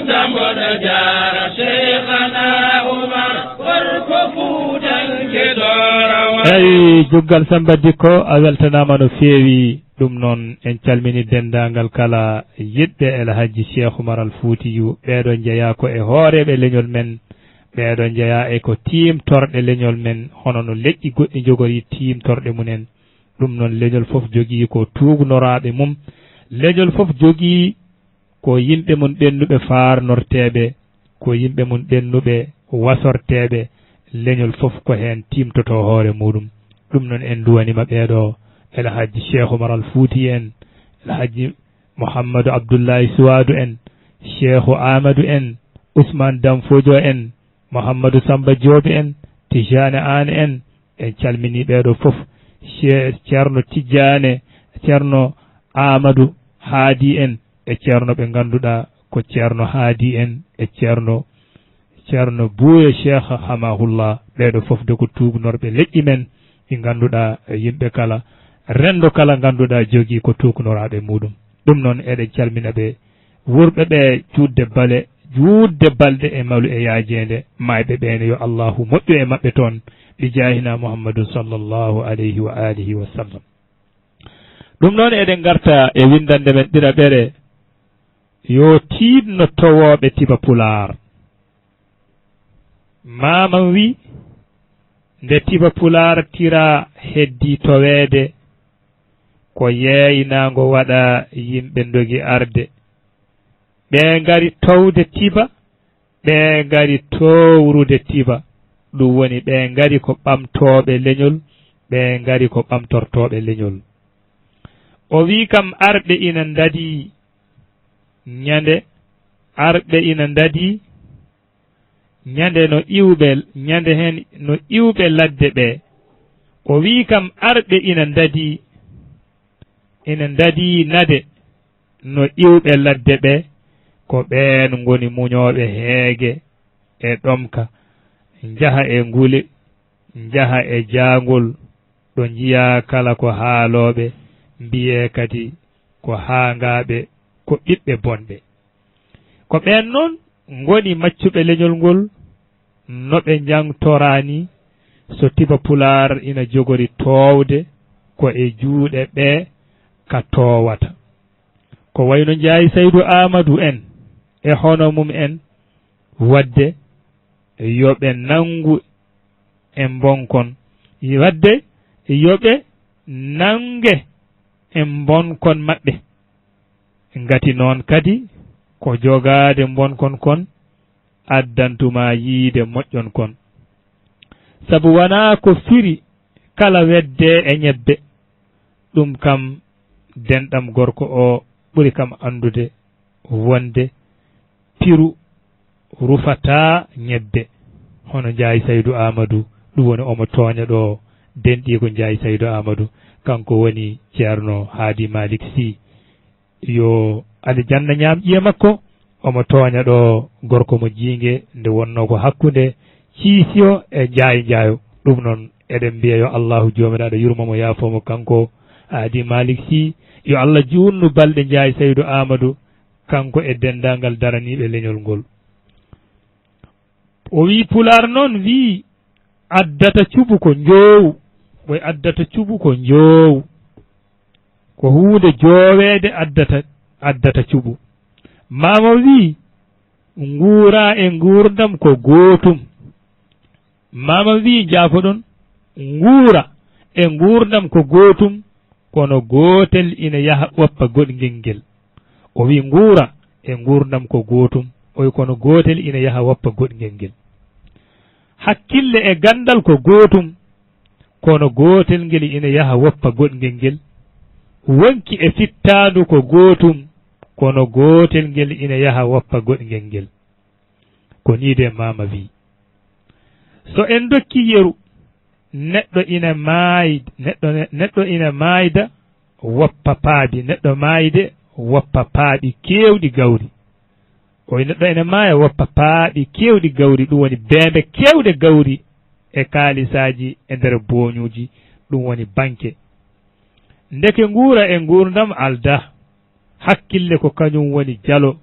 Tamboɗo jaara Cheikhana Oumar, gorko fuutanke Dooro. Eyi, Juggal Samba Dikko, a weltanaama no feewi. Ɗum noon, en calmini denndaangal kala yiɗɓe El Hadji Cheikh Oumar Al Foutiyou. Ɓeeɗo njeyaa ko e hooreeɓe leñol men, ɓeeɗo njeyaa e ko tiimtorɗe leñol men, hono no leƴƴi goɗɗi njogori tiimtorɗe mum en. Ɗum noon, leñol fof jogii ko tuugnoraaɓe mum. Leñol fof jogii ko yimɓe mum ɓennuɓe faarnorteeɓe, ko yimɓe mum ɓennuɓe wasorteeɓe. Leñol fof ko heen tiimtotoo hoore muuɗum. Ɗum noon, en nduwaniima ɓeeɗo: El Hadji Cheikh Oumar Al Fouti en, El Hadji Mouhamadou Abdoulaye Souadou en, Cheikhou Amadou en, Ousmane Dam Fodio en, Mouhamadou Samba Diop en, Tijane Aan en, en calminii ɓeeɗo fof, Ce-, Ceerno Tijane, Ceerno Amadou Haadi en, e ceerno ɓe ngannduɗaa ko Ceerno Haadi en, e ceerno, Ceerno Buuya Cheikh Hamahullah. Ɓeeɗo fof de ko tuugnorɓe leƴƴi men, ɗi ngannduɗaa yimɓe kala, renndo kala ngannduɗaa jogii ko tuugnoraaɓe muuɗum. Ɗum noon, eɗen calmina ɓe, wuurɓe ɓe juutde bale, juutde balɗe e malu e yaajeende, maayɓe ɓe ne, yo Allahu moƴƴu e maɓɓe toon, bi jaahina Muhammadun sallallahu alayhi wa alihi wa sallam. Ɗum noon, eɗen ngarta e winndannde men ɗiɗaɓere, yo tiiɗno towooɓe Tiba Pulaar. Maamam wi, nde Tiba Pulaar tira heddii toweede, ko yeeynaango waɗa, yimɓe ndogi arde. Ɓe ngari towde Tiba, ɓe ngari towrude Tiba. Ɗum woni, ɓe ngari ko ɓamtooɓe leñol, ɓe ngari ko ɓamtortooɓe leñol. O wi kam, arɓe ina ndadii ñande, arɓe ina ndadii ñande no iwɓe, ñande heen no iwɓe ladde ɓe. O wi kam, arɓe ina ndadii, ina ndadii nade no iwɓe ladde ɓe, ko ɓeen ngoni muñooɓe heege e ɗomka, njaha e ngule, njaha e jaangol, ɗo njiyaa kala ko haalooɓe, mbiyee kadi ko haangaaɓe, ko ɓiɓɓe bonɓe. Ko ɓeen noon ngoni maccuɓe leñol ngol, no ɓe njangtoraa ni, so Tiba Pulaar ina jogori toowde, ko e juuɗe ɓe ka toowata. Ko wayno Njaay Saydu Aamadu en e hono mum en, waɗde yo ɓe nanngu e mbonkon, waɗde yo ɓe nannge e mbonkon maɓɓe. Ngati noon kadi, ko jogaade mbonkon kon addantu ma yiide moƴƴon kon. Sabu wanaa ko firi kala wedde e ñebbe. Ɗum kam, denɗam gorko o ɓuri kam anndude wonde piru rufataa ñebbe. Hono Njaay Saydu Aamadu, ɗum woni omo tooña ɗo denɗiiko Njaay Saydu Aamadu, kanko woni Ceerno Haadi Malik Sy. Yo aljanna ñaam ƴiye makko. Omo tooña ɗo gorko mo Jiinge, nde wonnoo ko hakkunde Ciisiyo e Njaay Njaayo. Ɗum noon, eɗen mbiya yo Allahu Joomiraaɗo yurmo mo, yaafoo mo, kanko Haadi Malik Sy. Yo Allah juutnu balɗe Njaay Saydu Aamadu, kanko e denndaangal daraniiɓe leñol ngol. O wii, Pulaar noon wii, addata cuɓu ko njoowu. Ɓoy addata cuɓu ko njoowu. Ko huunde jooweede addata, addata cuɓu. Maama wii, nguura e nguurndam ko gootum. Maama wii, njaafoɗon, nguura e nguurndam ko gootum, kono gootel ina yaha woppa goɗngel ngel. O wii, nguura e nguurndam ko gootum, o wii, kono gootel ina yaha woppa goɗngel ngel. Hakkille e ganndal ko gootum, kono gootel ngel ina yaha woppa goɗngel ngel. Wonki e fittaandu ko gootum, kono gootel ngel ina yaha woppa goɗngel ngel. Ko nii de maama wii. So en ndokkii yeru, neɗɗo ina maay-, neɗɗo, neɗɗo ina maayda woppa paabi, neɗɗo maayde woppa paaɓi keewɗi gawri. O neɗɗo ina maaya woppa paaɓi keewɗi gawri, ɗum woni beembe keewɗe gawri e kaalisaaji e nder booñuuji, ɗum woni banke. Ndeke nguura e nguurndam aldaa. Hakkille ko kañum woni jalo.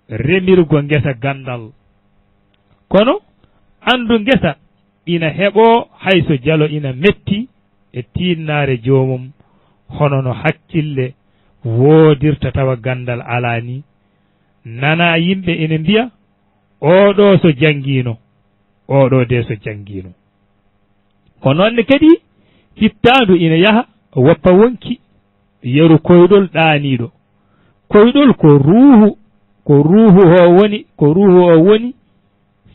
remirgo ngesa ganndal. Kono anndu ngesa ina heɓoo hay so jalo ina metti e tiinnaare joomum, hono no hakkille woodirta tawa ganndal alaa ni. Nanaa yimɓe ina mbiya, "Oo ɗoo so janngiino, oo ɗoo dee so janngiino." Ko noon ne kadi, fittaandu ina yaha woppa wonki, yeru koyɗol ɗaaniiɗo. Koyɗol ko ruuhu, ko ruuhu o woni, ko ruuhu o woni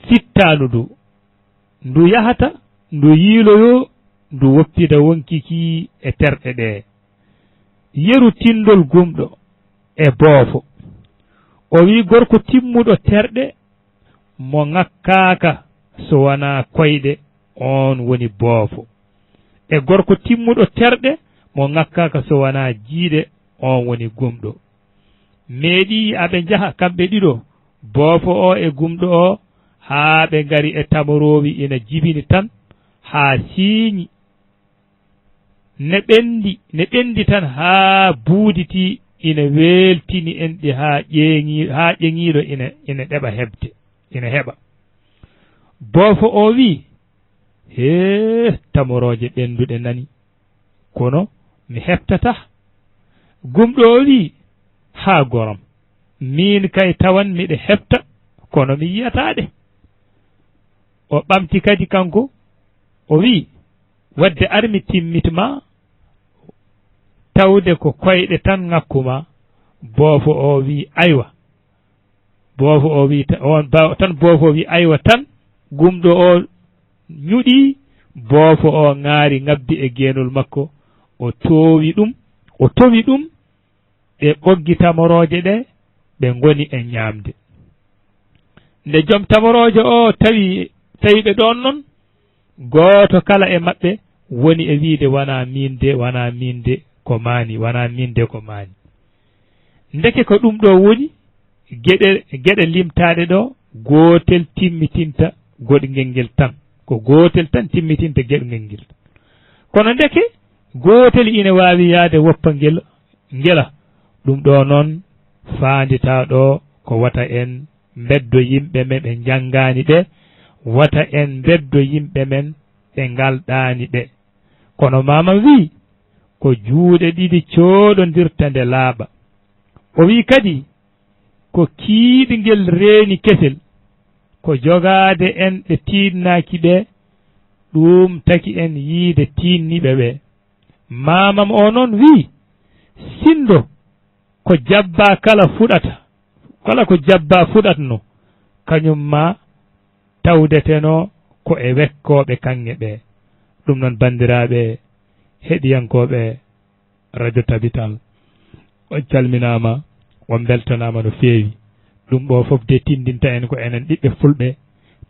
fittaandu ndu. Ndu yahata, ndu yiiloyoo, ndu woppida wonki ki e terɗe ɗee. Yeru tinndol gumɗo e boofo. O wiyi gorko timmuɗo terɗe mo ŋakkaaka so wanaa koyɗe, oon woni boofo. E gorko timmuɗo terɗe mo ŋakkaaka so wanaa jiiɗe, oon woni gumɗo. Meeɗii aɓe njaha kamɓe ɗiɗo, boofo o e gumɗo o, haa ɓe ngari e tamoroowi ina jibini tan, haa siiñi. Ne ɓenndi, ne ɓenndi tan haa buuditii, ina weeltini enɗi haa ƴeeŋi-, haa ƴeŋiiɗo ina, ina ɗeɓa heɓde, ina heɓa. Boofo o wii, "Hee, tamorooje ɓennduɗe nani, kono mi heɓtataa." Gumɗo o wii, "Haa goram, miin kay tawan miɗe heɓta, kono mi yiyataa ɗe." O ɓamti kadi kanko, o wii, "Wadde ar mi timmit ma, tawde ko koyɗe tan ŋakku ma." Boofo o wii, "Aywa." Boofo o wii ta-, on ba-, tan boofo o wii, "Aywa tan." Gumɗo o ñuɗi, boofo o ŋaari ŋabbi e geenol makko, o toowi ɗum, o towi ɗum, ɓe ɓoggi tamorooje ɗe, ɓe ngoni e ñaamde. Nde joom tamorooje o tawi, tawi ɓe ɗoon noon, gooto kala e maɓɓe woni e wiide, "Wanaa miin de, wanaa miin de, ko maani, wanaa miin de, ko maani." Ndeke ko ɗum ɗo woni geɗe, geɗe limtaaɗe ɗo, gootel timmitinta goɗngel ngel tan. Ko gootel tan timmitinta geɗngel ngel. Kono ndeke gootel ina waawi yahde woppa ngel, ngela. Ɗum ɗo noon faanditaa ɗo ko wata en mbeddo yimɓe men ɓe njanngaani ɓe, wata en mbeddo yimɓe men ɓe ngalɗaani ɓe. Kono maamam wii, "Ko juuɗe ɗiɗi cooɗondirta nde laaɓa." O wii kadi, "Ko kiiɗngel reeni kesel, ko jogaade en ɓe tiiɗnaaki ɓe, ɗum taki en yiide tiinniiɓe ɓe." Maamam o noon wii, "Sinndo ko jabbaa kala fuɗata, kala ko jabbaa fuɗatno, kañum ma tawdetenoo ko e wekkooɓe kaŋŋe ɓe." Ɗum noon, banndiraaɓe heɗiyankooɓe Radio Tabital, on calminaama, on mbeltanaama no feewi. Ɗum ɗo fof de tinndinta en ko enen ɓiɓɓe fulɓe,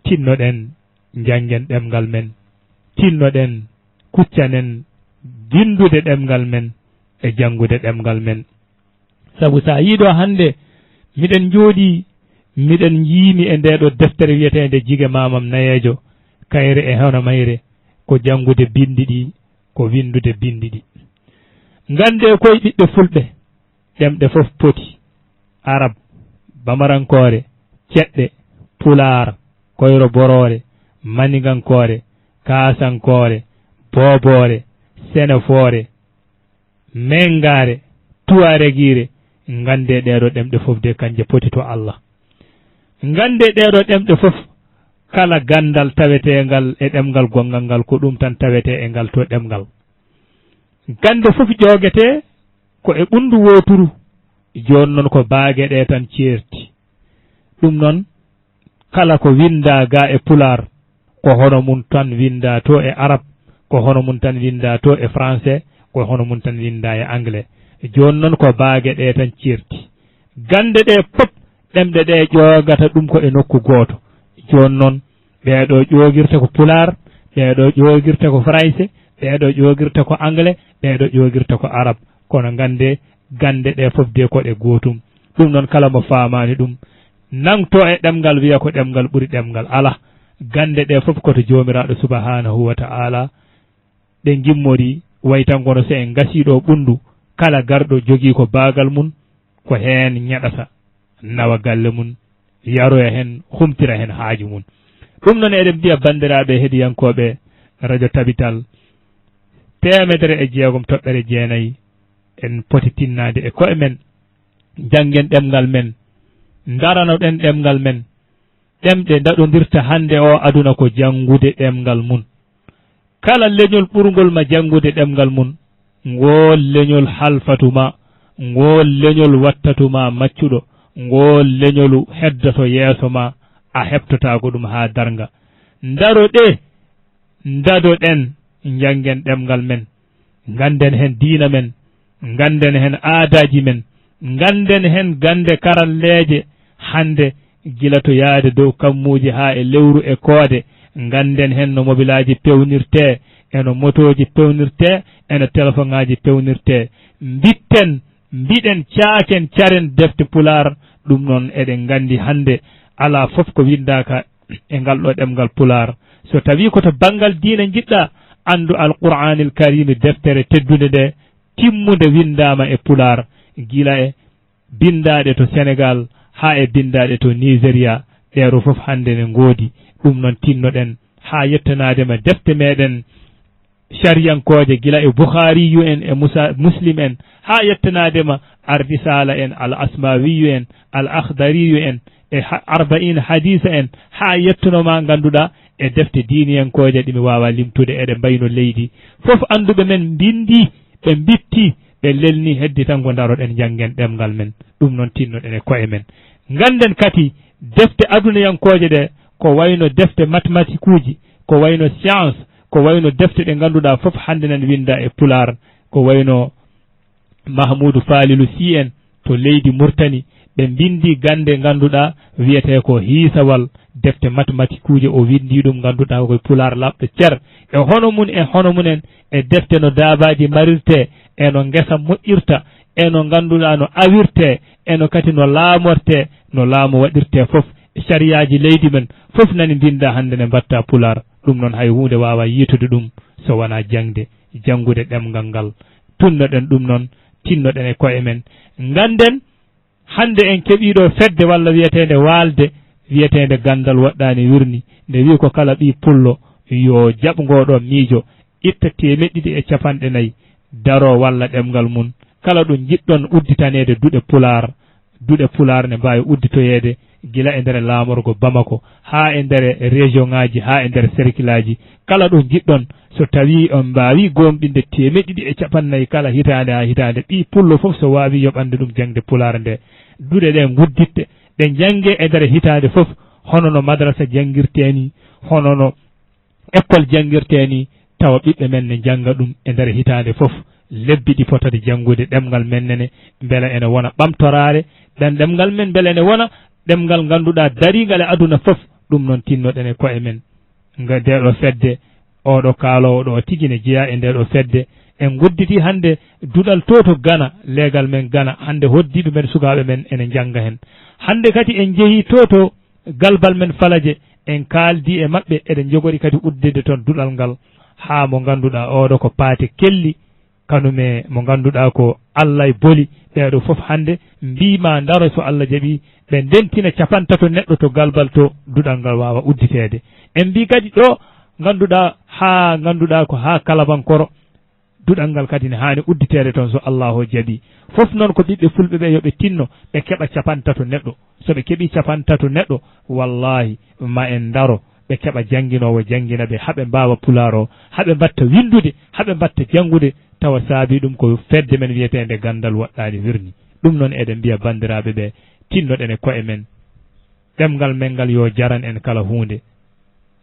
tinnoɗen, njanngen ɗemngal men, tinnoɗen, kuccanen winndude ɗemngal men e janngude ɗemngal men. Sabu so a yii ɗo hannde, miɗen njooɗii, miɗen njiimi e ndee ɗo deftere wiyeteende Jige Maamam Nayeejo, kayre e hono mayre, ko janngude binndi ɗi, ko winndude binndi ɗi. Nganndee koye ɓiɓɓe fulɓe, ɗemɗe fof poti, Arab, Bamarankoore, Ceɗɗe, Pulaar, Koyro Boroore, Maningankoore, Kaasankoore, Booboore, Senefoore, Menngaare, Tuwaregiire, nganndee ɗee ɗo ɗemɗe fof de kanje poti to Allah. Nganndee ɗee ɗo ɗemɗe fof, kala ganndal taweteengal e ɗemngal gonngal ngal, ko ɗum tan tawetee e ngal to ɗemngal. Gannde fof ƴoogetee ko e ɓunndu wooturu, jooni noon ko baage ɗe tan ceerti. Ɗum noon, kala ko winndaa ga e Pulaar, ko hono mum tan winndaa to e Arab, ko hono mum tan winndaa to e Français, ko hono mum tan winndaa e Anglais. Jooni noon ko baage ɗe tan ceerti. Gannde ɗe pop, ɗemɗe ɗe ƴoogata ɗum ko e nokku gooto. Jooni noon, ɓee ɗo ƴoogirta ko Pulaar, ɓee ɗo ƴoogirta ko Farayse, ɓee ɗo ƴoogirta ko Anglais, ɓee ɗo ƴoogirta ko Arab. Kono nganndee, gannde ɗe fof de ko ɗe gootum. Ɗum noon, kala mo faamaani ɗum, nangto e ɗemngal, wiya ko ɗemngal ɓuri ɗemngal. Alaa, gannde ɗe fof ko to Joomiraaɗo Subhaanahu wa Ta'aala ɗe ngimmorii, way tan kono so en ngasii ɗo ɓunndu, kala garɗo jogii ko baagal mum, ko heen ñaɗata. nawa galle mum, yaroya heen, humtira heen haaju mum. Ɗum noon, eɗen mbiya banndiraaɓe heɗiyankooɓe Radio Tabital, teemedere e jeegom toɓɓere jeenayi, en poti tinnaade e koye men, njanngen ɗemngal men, ndaranoɗen ɗemngal men. Ɗemɗe ndaɗondirta hannde o aduna ko janngude ɗemngal mum. Kala leñol ɓurngol ma janngude ɗemngal mum, ngool leñol halfatu ma, ngool leñol wattatu ma maccuɗo, ngool leñol heddoto yeeso ma, a heɓtotaako ɗum haa darnga. Ndaroɗee, ndadoɗen, njanngen ɗemngal men, ngannden heen diina men, ngannden heen aadaaji men, ngannden heen gannde karalleeje hannde, gila to yahde dow kammuuji haa e lewru e koode, ngannden heen no mobilaaji peewnirtee, e no motooji peewnirtee, e no telefoŋaaji peewnirtee. Mbitten, mbiɗen, caaken, caren defte Pulaar. Ɗum noon, eɗen nganndi hannde alaa fof ko winndaaka e ngal ɗo ɗemngal Pulaar. So tawii ko to banngal diine njiɗɗaa, anndu Alqur'aanil Kariimi, deftere teddunde nde, timmunde winndaama e Pulaar, gila e binndaaɗe to Senegaal haa e binndaaɗe to Nigeria, ɗee ɗo fof hannde ne ngoodi. Ɗum noon, tinnoɗen haa yettanaade ma defte meɗen cariyankooje, gila e Bukhaariyu en, e Musa-, Muslim en, haa yettanaade ma Ar-Risaala en, Al-Asmaawiyu en, Al-Akhdariyu en, e ha-, Arba'iin Hadiisa en, haa yettuno ma, ngannduɗaa, e defte diiniyankooje ɗe mi waawaa limtude, eɗe mbayno leydi. Fof annduɓe men mbinndii, ɓe mbittii, ɓe lelnii, heddi tan ko ndaroɗen, njanngen ɗemngal men. Ɗum noon, tinnoɗen e koye men. Ngannden kadi defte adunayankooje ɗe, ko wayno defte matematikuuji, ko wayno science, ko wayno defte ɗe ngannduɗaa fof hannde nana winnda e Pulaar, ko wayno Mahmuudu Faalilu Sii en to leydi Murtani, ɓe mbinndi gannde ngannduɗaa wiyetee ko hiisawal, defte matematikuuje o winndi ɗum ngannduɗaa ko e Pulaar laaɓɗo cer. E hono mum, e hono mum en, e defte no daabaaji marirtee, e no ngesa moƴƴirta, e no ngannduɗaa no awirtee, e no kadi no laamortee, no laamu waɗirtee fof, e sariyaaji leydi men fof nani mbinnda hannde ne mbaɗta Pulaar. Ɗum noon, hay huunde waawaa yiitude ɗum so wonaa jaŋde, janngude ɗemngal ngal. Tunnoɗen ɗum noon, tinnoɗen e koye men. Ngannden, hannde en keɓii ɗo fedde walla wiyeteende waalde, wiyeteende Ganndal Woɗɗaani Wirni, nde wiyi ko kala ɓii pullo yo jaɓ ngoo ɗoo miijo, itta teemeɗɗe ɗiɗi e capanɗe nayi, daroo walla ɗemngal mum. Kala ɗo njiɗɗon udditaneede duɗe Pulaar, duɗe Pulaar ne mbaawi udditoyeede gila e nder laamorgo Bamako, haa e nder région ŋaaji, haa e nder cercle aji. Kala ɗo njiɗɗon, so tawii on mbaawii gooŋɗinde teemeɗɗe ɗiɗi e capanɗe nayi kala hitaande haa hitaande, ɓii pullo fof so waawii yoɓande ɗum jaŋde Pulaar nde, duɗe ɗe ngudditte, ɗe njannge e nder hitaande fof, hono no madrasa janngirtee nii, hono no école janngirtee nii, tawa ɓiɓɓe men ne njannga ɗum e nder hitaande fof. Lebbi ɗi potata janngude ɗemngal men nene, mbela ene wona ɓamtoraare, ɗan ɗemngal men mbela ene wona ɗemngal ngannduɗaa dariingal e aduna fof. Ɗum noon, tinnoɗen e koye men. Nga nde ɗo fedde, oɗo kaaloowo ɗo tigi ne jeyaa e nde ɗo fedde. En ngodditi hannde duɗal to to Gana, leegal men Gana, hannde hoddiiɓe men, sukaaɓe men ene njannga heen. Hannde kadi en njehii to to galbal men Falaje, en kaaldi e maɓɓe, eɗen njogori kadi udditde toon duɗal ngal, haa mo ngannduɗaa oɗo ko Paate Kelli, kanum e mo ngannduɗaa ko Allah e Boli, ɓee ɗo fof hannde mbiima ndaro so Allah jaɓii, ɓe ndentina capantato neɗɗo to galbal to, duɗal ngal waawa udditeede. En mbii kadi ɗo ngannduɗaa, haa ngannduɗaa ko haa Kalabankoro, duɗal ngal kadi ne haani udditeede toon so Allaahu jaɓii. Fof noon ko ɓiɓɓe fulɓe ɓe yo ɓe tinno, ɓe keɓa capantato neɗɗo. So ɓe keɓii capantato neɗɗo, wallaahi, ma en ndaro, ɓe keɓa jannginoowo janngina ɓe, haa ɓe mbaawa Pulaar o, haa ɓe mbaɗta winndude, haa ɓe mbaɗta janngude, tawa saabii ɗum ko fedde men wiyeteende Ganndal Woɗɗaani Wirni. Ɗum noon eɗen mbiya banndiraaɓe ɓe, tinnoɗen e koye men. Ɗemngal men ngal yo jaran en kala huunde.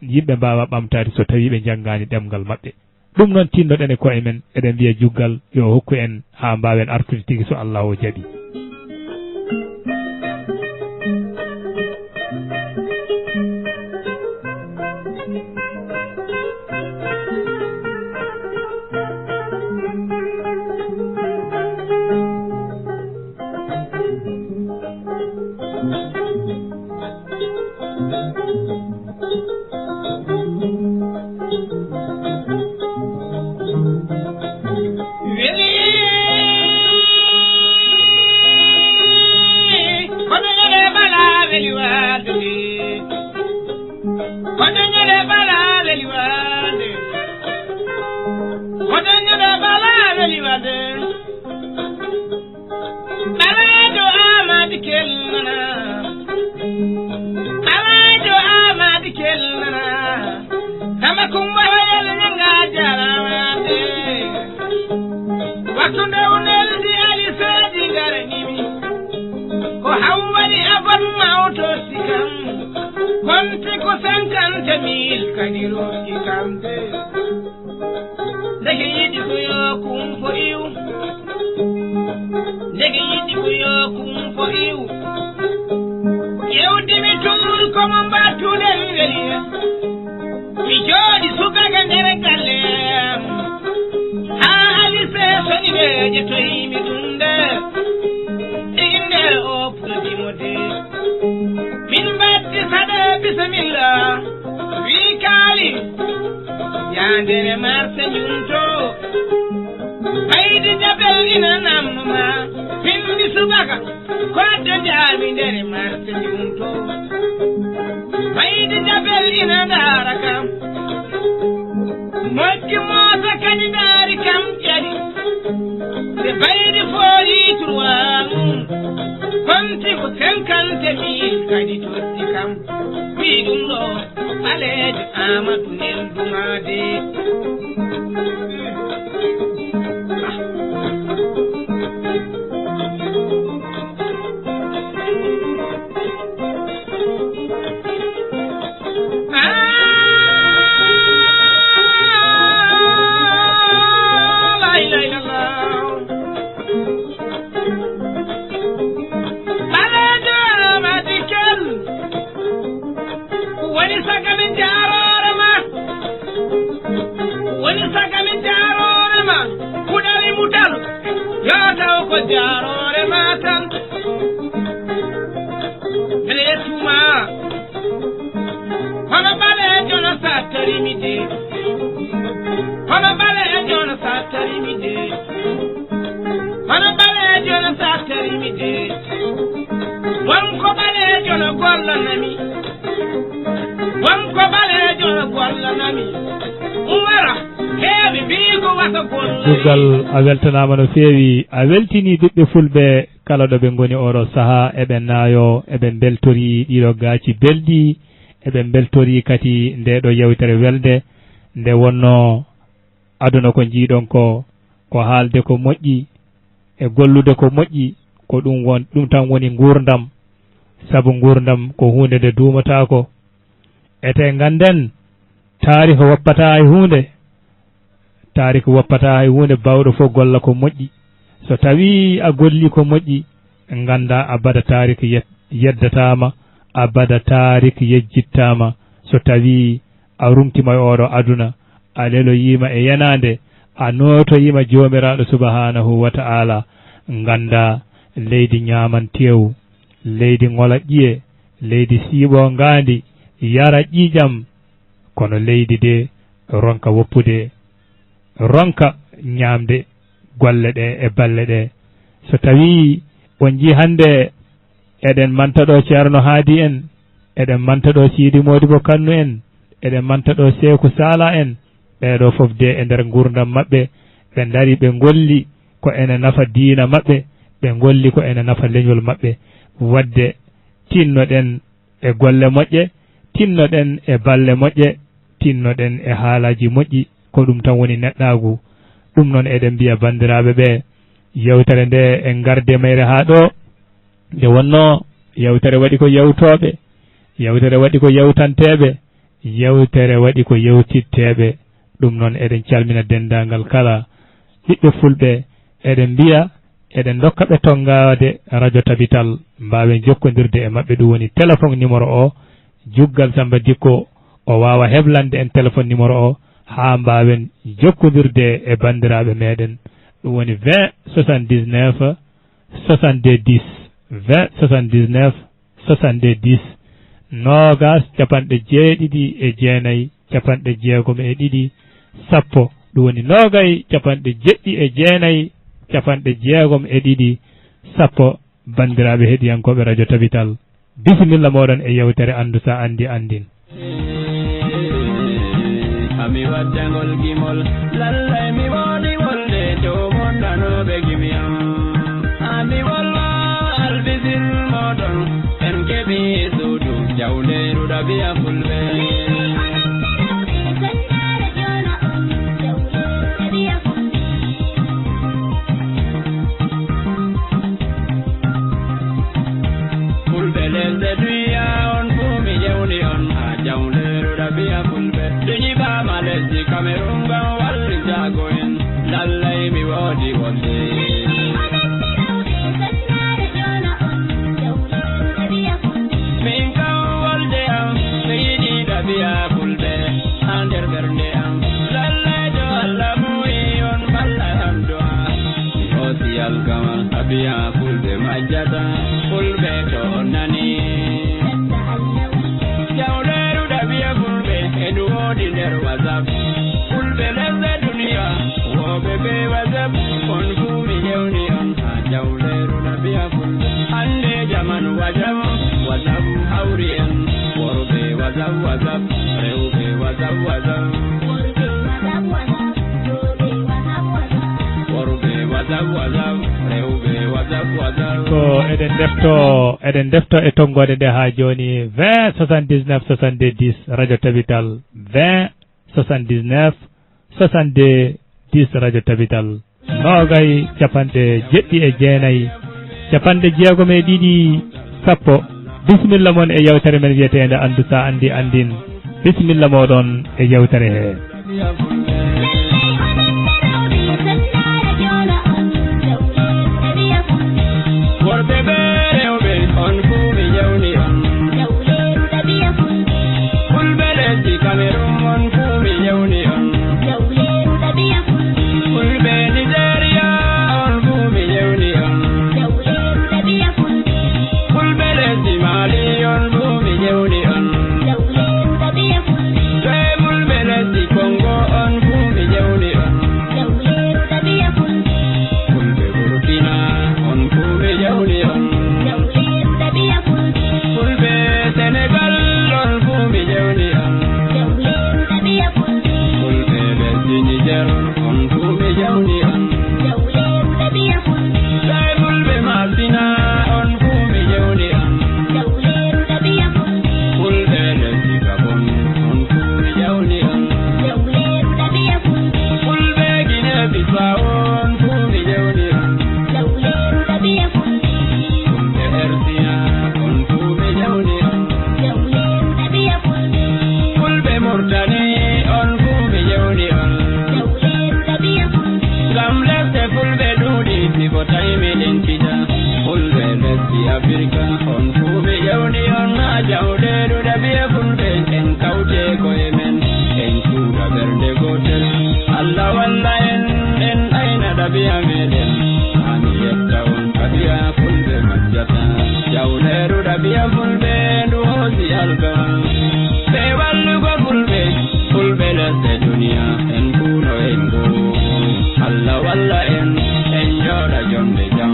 Yimɓe mbaawa ɓamtaade so tawii ɓe njanngaani ɗemngal maɓɓe. Ɗum noon, tinnoɗen e koye men, eɗen mbiya juggal yo hokku en haa mbaawen artude tigi so Allaahu jaɓii. Ɓaleejo Amadi Kel nana. Ɓaleejo Amadi Kel nana. Kama kumba yel ñanga jarama de. Waktu nde o neldi Ali Seydi Garmi. Ko hawwari abon mawto sikam. Konti ko cinquante mille kadi roki kam de. Ndeke yiɗi ko yo kumpo iw. Ndeke yiɗi ko yo kumpo iw. Yewtimi toon ko mo mbattuɗen weli. Mi jooɗi subaka nder galle am. Haa alise soni ɓe ƴettoyimi ɗum nde. Inde o produit mo de. Min mbatti saɗe bisimilla. Wi kaali. Yandere marse ñunto. Ɓaydi jabel ina namnuma. Pindi subaka. Kodde jaami nder marse ñunto. Ɓaydi jabel ina ndaara kam. Moƴƴi moosa kadi ndaari kam ƴari. Ɓe ɓaydi fooli trois mum. Konti ko cinquante mille kadi totti kam. Wi ɗum ɗo ɓaleejo Amadou Nel Dumaade. Ah, la ilaha illallah. Ɓaleejo Amadi Kel. Woni saga min jaaroore ma. Woni saga min jaaroore ma. Kuɗal e mutal. Yo taw ko jaaroore ma tan. Mbele yettuma. Hono ɓaleejo no sattori mi de. Hono ɓaleejo no sattori mi de. Hono ɓaleejo no sattori mi de. Wonko ɓaleejo no gollanami. Wonko ɓaleejo no gollanami. Umara, heewi mbii ko wasa golla. Dugal a weltanaama no feewi. A weltinii ɓiɓɓe fulɓe kala ɗo ɓe ngoni oɗo sahaa. Eɓe naayoo, eɓe mbeltorii ɗiɗo gaaci belɗi. Eɓe mbeltorii kadi ndee ɗo yewtere welde nde wonnoo. Aduna ko njiiɗon ko, ko haalde ko moƴƴi e gollude ko moƴƴi, ko ɗum won, ɗum tan woni nguurndam. Sabu nguurndam ko huunde nde duumataako. Ete ngannden, taarika woppataa hay huunde. Taarika woppataa hay huunde, baawɗo fof golla ko moƴƴi. So tawii a gollii ko moƴƴi, nganndaa abada taarika yed-, yeddataama, abada taarika yejjittaama. So tawii a ruŋtiima e oɗo aduna, a leloyiima e yenaande, a nootoyiima Joomiraaɗo Subhaanahu wa Ta'aala, nganndaa leydi ñaaman teewu, leydi ŋola ƴiye, leydi siiɓoo ngaandi, yara ƴiiƴam, kono leydi de ronka woppude, ronka ñaamde golle ɗe e balle ɗe. So tawii on njii hannde eɗen manta ɗo Ceerno Haadi en, eɗen manta ɗo Siidi Moodibo Kannu en, eɗen manta ɗo Seeku Saala en, ɓee ɗo fof de e nder nguurndam maɓɓe, ɓe ndarii, ɓe ngolli ko ene nafa diina maɓɓe, ɓe ngolli ko ene nafa leñol maɓɓe. Waɗde tinnoɗen e golle moƴƴe, tinnoɗen e balle moƴƴe, tinnoɗen e haalaaji moƴƴi, ko ɗum tan woni neɗɗaagu. Ɗum noon eɗen mbiya banndiraaɓe ɓe, yewtere nde en ngarde mayre haa ɗo, nde wonnoo yewtere waɗi ko yewtooɓe, yewtere waɗi ko yewtanteeɓe, yewtere waɗi ko yewtitteeɓe. Ɗum noon eɗen calmina denndaangal kala ɓiɓɓe fulɓe, eɗen mbiya eɗen ndokka ɓe tonngaade radio Tabital, mbaawen jokkondirde e maɓɓe, ɗum woni téléphone numéro o, juggal Samba Dikko, o waawa heblande en téléphone numéro o, haa mbaawen jokkondirde e banndiraaɓe meɗen, ɗum woni vingt soixante-dix-neuf soixante-deux dix, vingt soixante-dix-neuf soixante-deux dix, noogaas capanɗe jeeɗiɗi e jeenayi capanɗe jeegom e ɗiɗi sappo, ɗum woni noogay capanɗe jeɗɗi e jeenayi capanɗe jeegom e ɗiɗi sappo. Banndiraaɓe heɗiyankooɓe radio Tabital, bisimilla mooɗon e yewtere Anndu sa anndi anndin. Ami waddagol gimol, lallay mi wooɗi wolde, joomon Rooɓe gimi am, ami wolwa albisir mooɗon, en keɓi suudu jawleeru ɗabiya fulɓe. Fulɓe lesɗe duniya on fuu mi ƴewni on, haa jawleeru ɗabiya fulɓe. Duñi baama lesdi Kamerun ngam wallitaago en. Lallay mi woodi wolde. Min kam wolde am, mi yiɗi ɗabiya fulɓe. Haa nder ɓernde am. Lallay to Allah muuyi on balla am du'a. Mi hoosi alkawal, ɗabiya fulɓe majjata. Fulɓe to on nani. Jawleeru ɗabiya fulɓe, e ndu woodi nder WhatsApp. Fulɓe lesɗe duniya, wooɓe be WhatsApp. On fuu mi ƴewni on, haa jawleeru ɗabiya fulɓe. Hannde jamanu WhatsApp, WhatsApp hawri en. Worɓe WhatsApp, WhatsApp, rewɓe WhatsApp, WhatsApp. Worɓe WhatsApp, WhatsApp, rewɓe WhatsApp, WhatsApp. Ko eɗen ndefto, eɗen ndefto e tonngoode nde haa jooni, vingt soixante-dix-neuf soixante-deux dix, Radio Tabital, vingt soixante-dix-neuf soixante-deux dix, Radio Tabital. Noogay, capanɗe jeɗɗi e jeenayi, capanɗe jeegom e ɗiɗi, sappo. Bisimilla mon e yewtere men wiyeteende Anndu sa anndi anndin. Bisimilla mooɗon e yewtere he. Worɓe ɓe rewɓe, on fuu mi yewni on. Fulɓe lesdi Kamerun, on fuu mi yewni on. Fulɓe Nigeria, on fuu mi yewni on. Fulɓe lesdi Mali, on fuu mi yewni on. Ɓe fulɓe lesdi Congo, on fuu mi yewni on. Fulɓe Burkina, on fuu mi yewni on. Fulɓe Senegal, on fuu mi yewni on. Fulɓe lesdi Niger, on fuu mi yewni on. Ɓe fulɓe Masina, on fuu mi yewni on. Fulɓe lesdi Gabon, on fuu mi yewni on. Fulɓe Guinée Bissau, on fuu mi yewni on. Fulɓe R C A, on fuu mi yewni on. Fulɓe Murtani, on fuu mi yewni on. Ngam lesɗe fulɓe ɗuuɗi, mi fotaay mi lincita. Fulɓe lesdi Afirka, on fuu mi yewni on. Haa jawleeru ɗabiya fulɓe, en kawte ko'e men, en cuuɗa ɓernde gootel. Allah walla en, en ayna ɗabiya meɗen. Haa mi yetta on, ɗabiya fulɓe majjata. Jawleeru ɗabiya fulɓe, ndu hoosi alkawal. Ɓe wallugo fulɓe, fulɓe lesɗe duniya, en fuu no en go. Allah walla en, en jooɗa jonde jam.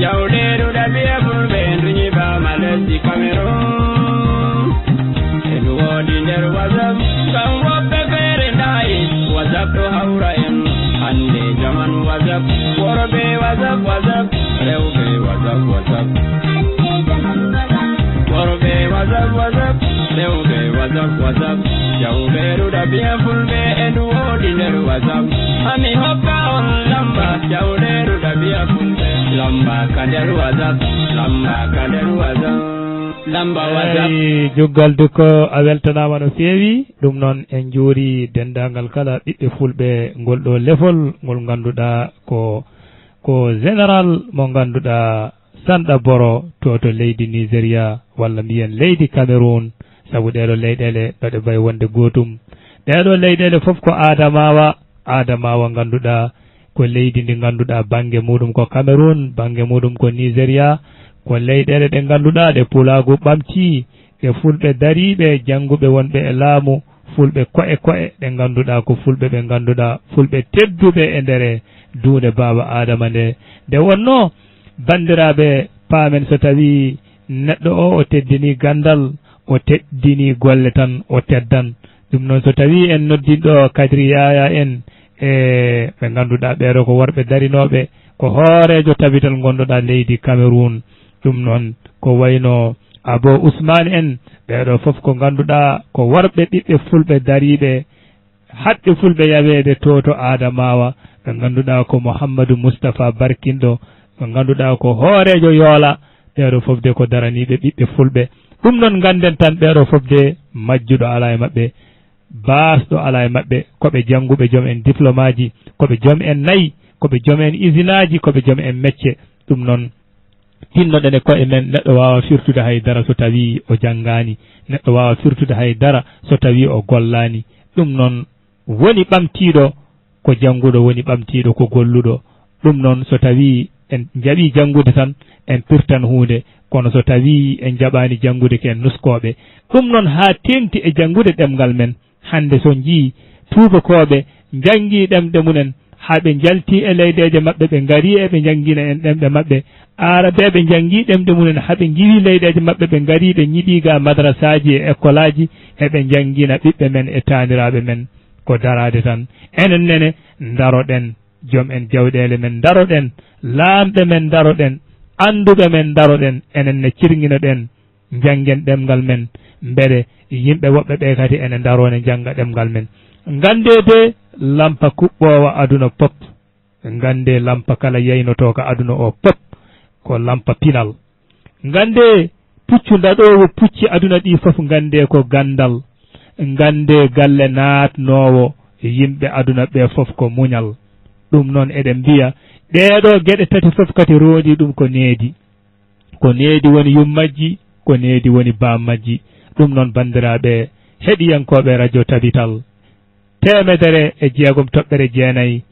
Jawleeru ɗabiya fulɓe, ndu nyiɓaama lesdi Kamerun. E ndu woodi nder WhatsApp, ngam woɓɓe feere ndaayi, WhatsApp ɗo hawra en. Hannde jamanu WhatsApp, worɓe WhatsApp, WhatsApp, rewɓe WhatsApp, WhatsApp. Worɓe WhatsApp, WhatsApp, rewɓe WhatsApp, WhatsApp. Jawleeru ɗabiya fulɓe e ndu woodi nder WhatsApp. Haa mi hokka on lamba, jawleeru ɗabiya fulɓe. Lamba ka nder WhatsApp, lamba ka nder WhatsApp. Lamba WhatsApp. Eey, Juggal Dukko, a weltanaama no feewi. Ɗum noon, en njuuri denndaangal kala ɓiɓɓe fulɓe ngol ɗo lefol ngol ngannduɗaa ko, ko général mo ngannduɗaa Sanɗa Boro to, to leydi Nigeria, walla mbiyen leydi Cameroun, sabu ɗeeɗo leyɗeele ɗo ɗe mbayi wonde gootum. Ɗeeɗo leyɗeele fof ko Adamawa, Adamawa ngannduɗaa ko leydi ndi ngannduɗaa bannge muɗum ko Cameroun, bannge muɗum ko Nigeria, ko leyɗeele ɗe ngannduɗaa ɗe pulaagu ɓamtii, ɓe fulɓe dariiɓe, jannguɓe wonɓe e laamu, fulɓe ko'e ko'e, ɗe ngannduɗaa ko fulɓe ɓe ngannduɗaa, fulɓe tedduɓe e nder duunde Baaba Aadama nde. Nde wonnoo, banndiraaɓe, paamen so tawii Neɗɗo o, o teddini ganndal, o teddini golle tan, o teddan. Ɗum noon, so tawii en noddii ɗo Kadri Yaya en, e ɓe ngannduɗaa ɓeeɗo ko worɓe darinooɓe, ko hooreejo tabital ngonɗoɗaa leydi Cameroun. Ɗum noon, ko wayno Abo Ousmane en, ɓeeɗo fof ko ngannduɗaa ko worɓe ɓiɓɓe fulɓe dariiɓe, haɗɓe fulɓe yaweede to, to Adamawa, ɓe ngannduɗaa ko Mouhamadou Moustapha Barkinɗo, ɓe ngannduɗaa ko hooreejo Yoola, ɓeeɗo fof de ko daraniiɓe ɓiɓɓe fulɓe. Ɗum noon, ngannden tan ɓeeɗo fof de majjuɗo alaa e maɓɓe, baasɗo alaa e maɓɓe, ko ɓe jannguɓe, joom en diplôme aji, ko ɓe joom en nayi, ko ɓe joom en usine aji, ko ɓe joom en mecce. Ɗum noon, tinnoɗen e koye men, neɗɗo waawa firtude hay dara so tawii o janngaani, neɗɗo waawa firtude hay dara so tawii o gollaani. Ɗum noon, woni ɓamtiiɗo ko jannguɗo, woni ɓamtiiɗo ko golluɗo. Ɗum noon, so tawii en njaɓii janngude tan, en pirtan huunde, kono so tawii en njaɓaani janngude, ko en nuskooɓe. Ɗum noon, haa teeŋti e janngude ɗemngal men. Hannde so njii tuubakooɓe njanngii ɗemɗe mumen, haa ɓe njaltii e leyɗeeje maɓɓe, ɓe ngarii eɓe njanngina en ɗemɗe maɓɓe. Aarabeeɓe njanngii ɗemɗe mumen, haa ɓe ngiwii leyɗeeje maɓɓe, ɓe ngarii ɓe ñiɓii ga madrasaaji e ekkolaaji, eɓe njanngina ɓiɓɓe men e taaniraaɓe men. Ko daraade tan. Enen nene, ndaroɗen, joom en jawɗeele men ndaroɗen, laamɓe men ndaroɗen, annduɓe men ndaroɗen, enen ne cirŋinoɗen, njanngen ɗemngal men, mbele yimɓe woɓɓe ɓe kadi ene ndaroo ne njannga ɗemngal men. Nganndee de, lampa kuɓɓoowa aduna pop, nganndee lampa kala yaynotooka aduna o pop, ko lampa pinal. Nganndee puccu ndaɗoowo pucci aduna ɗi fof, nganndee ko ganndal. Nganndee galle naatnoowo yimɓe aduna ɓe fof ko muñal. Ɗum noon, eɗen mbiya, ɗeeɗo geɗe tati fof kadi roondi ɗum ko needi. Ko needi woni yummajji, ko needi woni bammajji. Ɗum noon, banndiraaɓe heɗiyankooɓe radio Tabital, teemedere e jeegom toɓɓere jeenayi,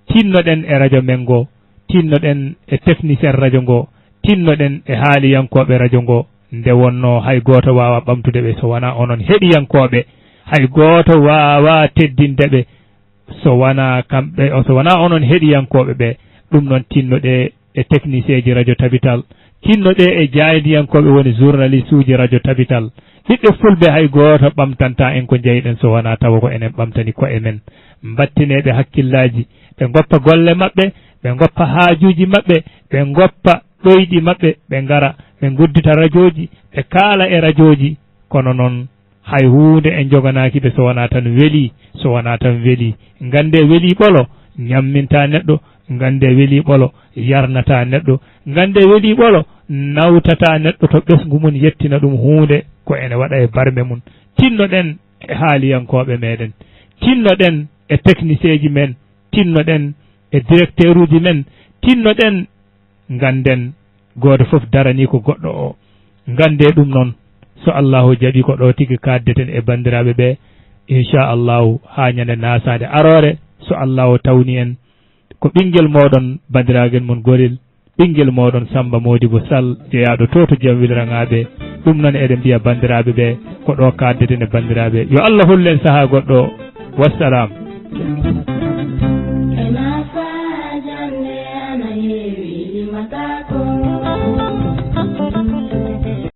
tinnoɗen e radio men ngo, tinnoɗen e technicien radio ngo, tinnoɗen e haaliyankooɓe radio ngo, nde wonnoo hay gooto waawaa ɓamtude ɓe so wonaa onon heɗiyankooɓe, hay gooto waawaa teddinde ɓe so wonaa kamɓe, so wonaa onon heɗiyankooɓe ɓe. Ɗum noon, tinnoɗee e technicien ji radio Tabital, tinnoɗee e jaayndiyankooɓe woni journaliste uji radio Tabital. Ɓiɓɓe fulɓe hay gooto ɓamtantaa en ko njeyɗen so wonaa tawa ko enen ɓamtani koye men. Mbattinee ɓe hakkillaaji, ɓe ngoppa golle maɓɓe, ɓe ngoppa haajuuji maɓɓe, ɓe ngoppa ɗoyɗi maɓɓe, ɓe ngara, ɓe nguddita rajooji, ɓe kaala e rajooji. Kono noon, hay huunde en njoganaaki ɓe so wonaa tan welii, so wonaa tan welii. Nganndee welii ɓolo, ñammintaa neɗɗo, nganndee welii ɓolo, yarnataa neɗɗo, nganndee welii ɓolo, nawtataa neɗɗo to ɓesngu mum yettina ɗum huunde, ko ene waɗa e barme mum. Tinnoɗen e haaliyankooɓe meɗen, tinnoɗen e technicien ji men, tinnoɗen e directeur uji men, tinnoɗen, ngannden gooto fof daranii ko goɗɗo o. Nganndee ɗum noon, so Allahu jaɓii ko ɗo tigi kaaddeten e banndiraaɓe ɓe, inchallahu, haa ñande naasaade aroore, so Allahu tawni en. Ko ɓinngel mooɗon, banndiraagal mon gorel, ɓinngel mooɗon Sammba Moodibo Sall, jeyaaɗo to, to Jamwil Raŋaaɓe. Ɗum noon eɗen mbiya banndiraaɓe ɓe, ko ɗo kaaddeten e banndiraaɓe. Yo Allah hollu en sahaa goɗɗo. Wassalam.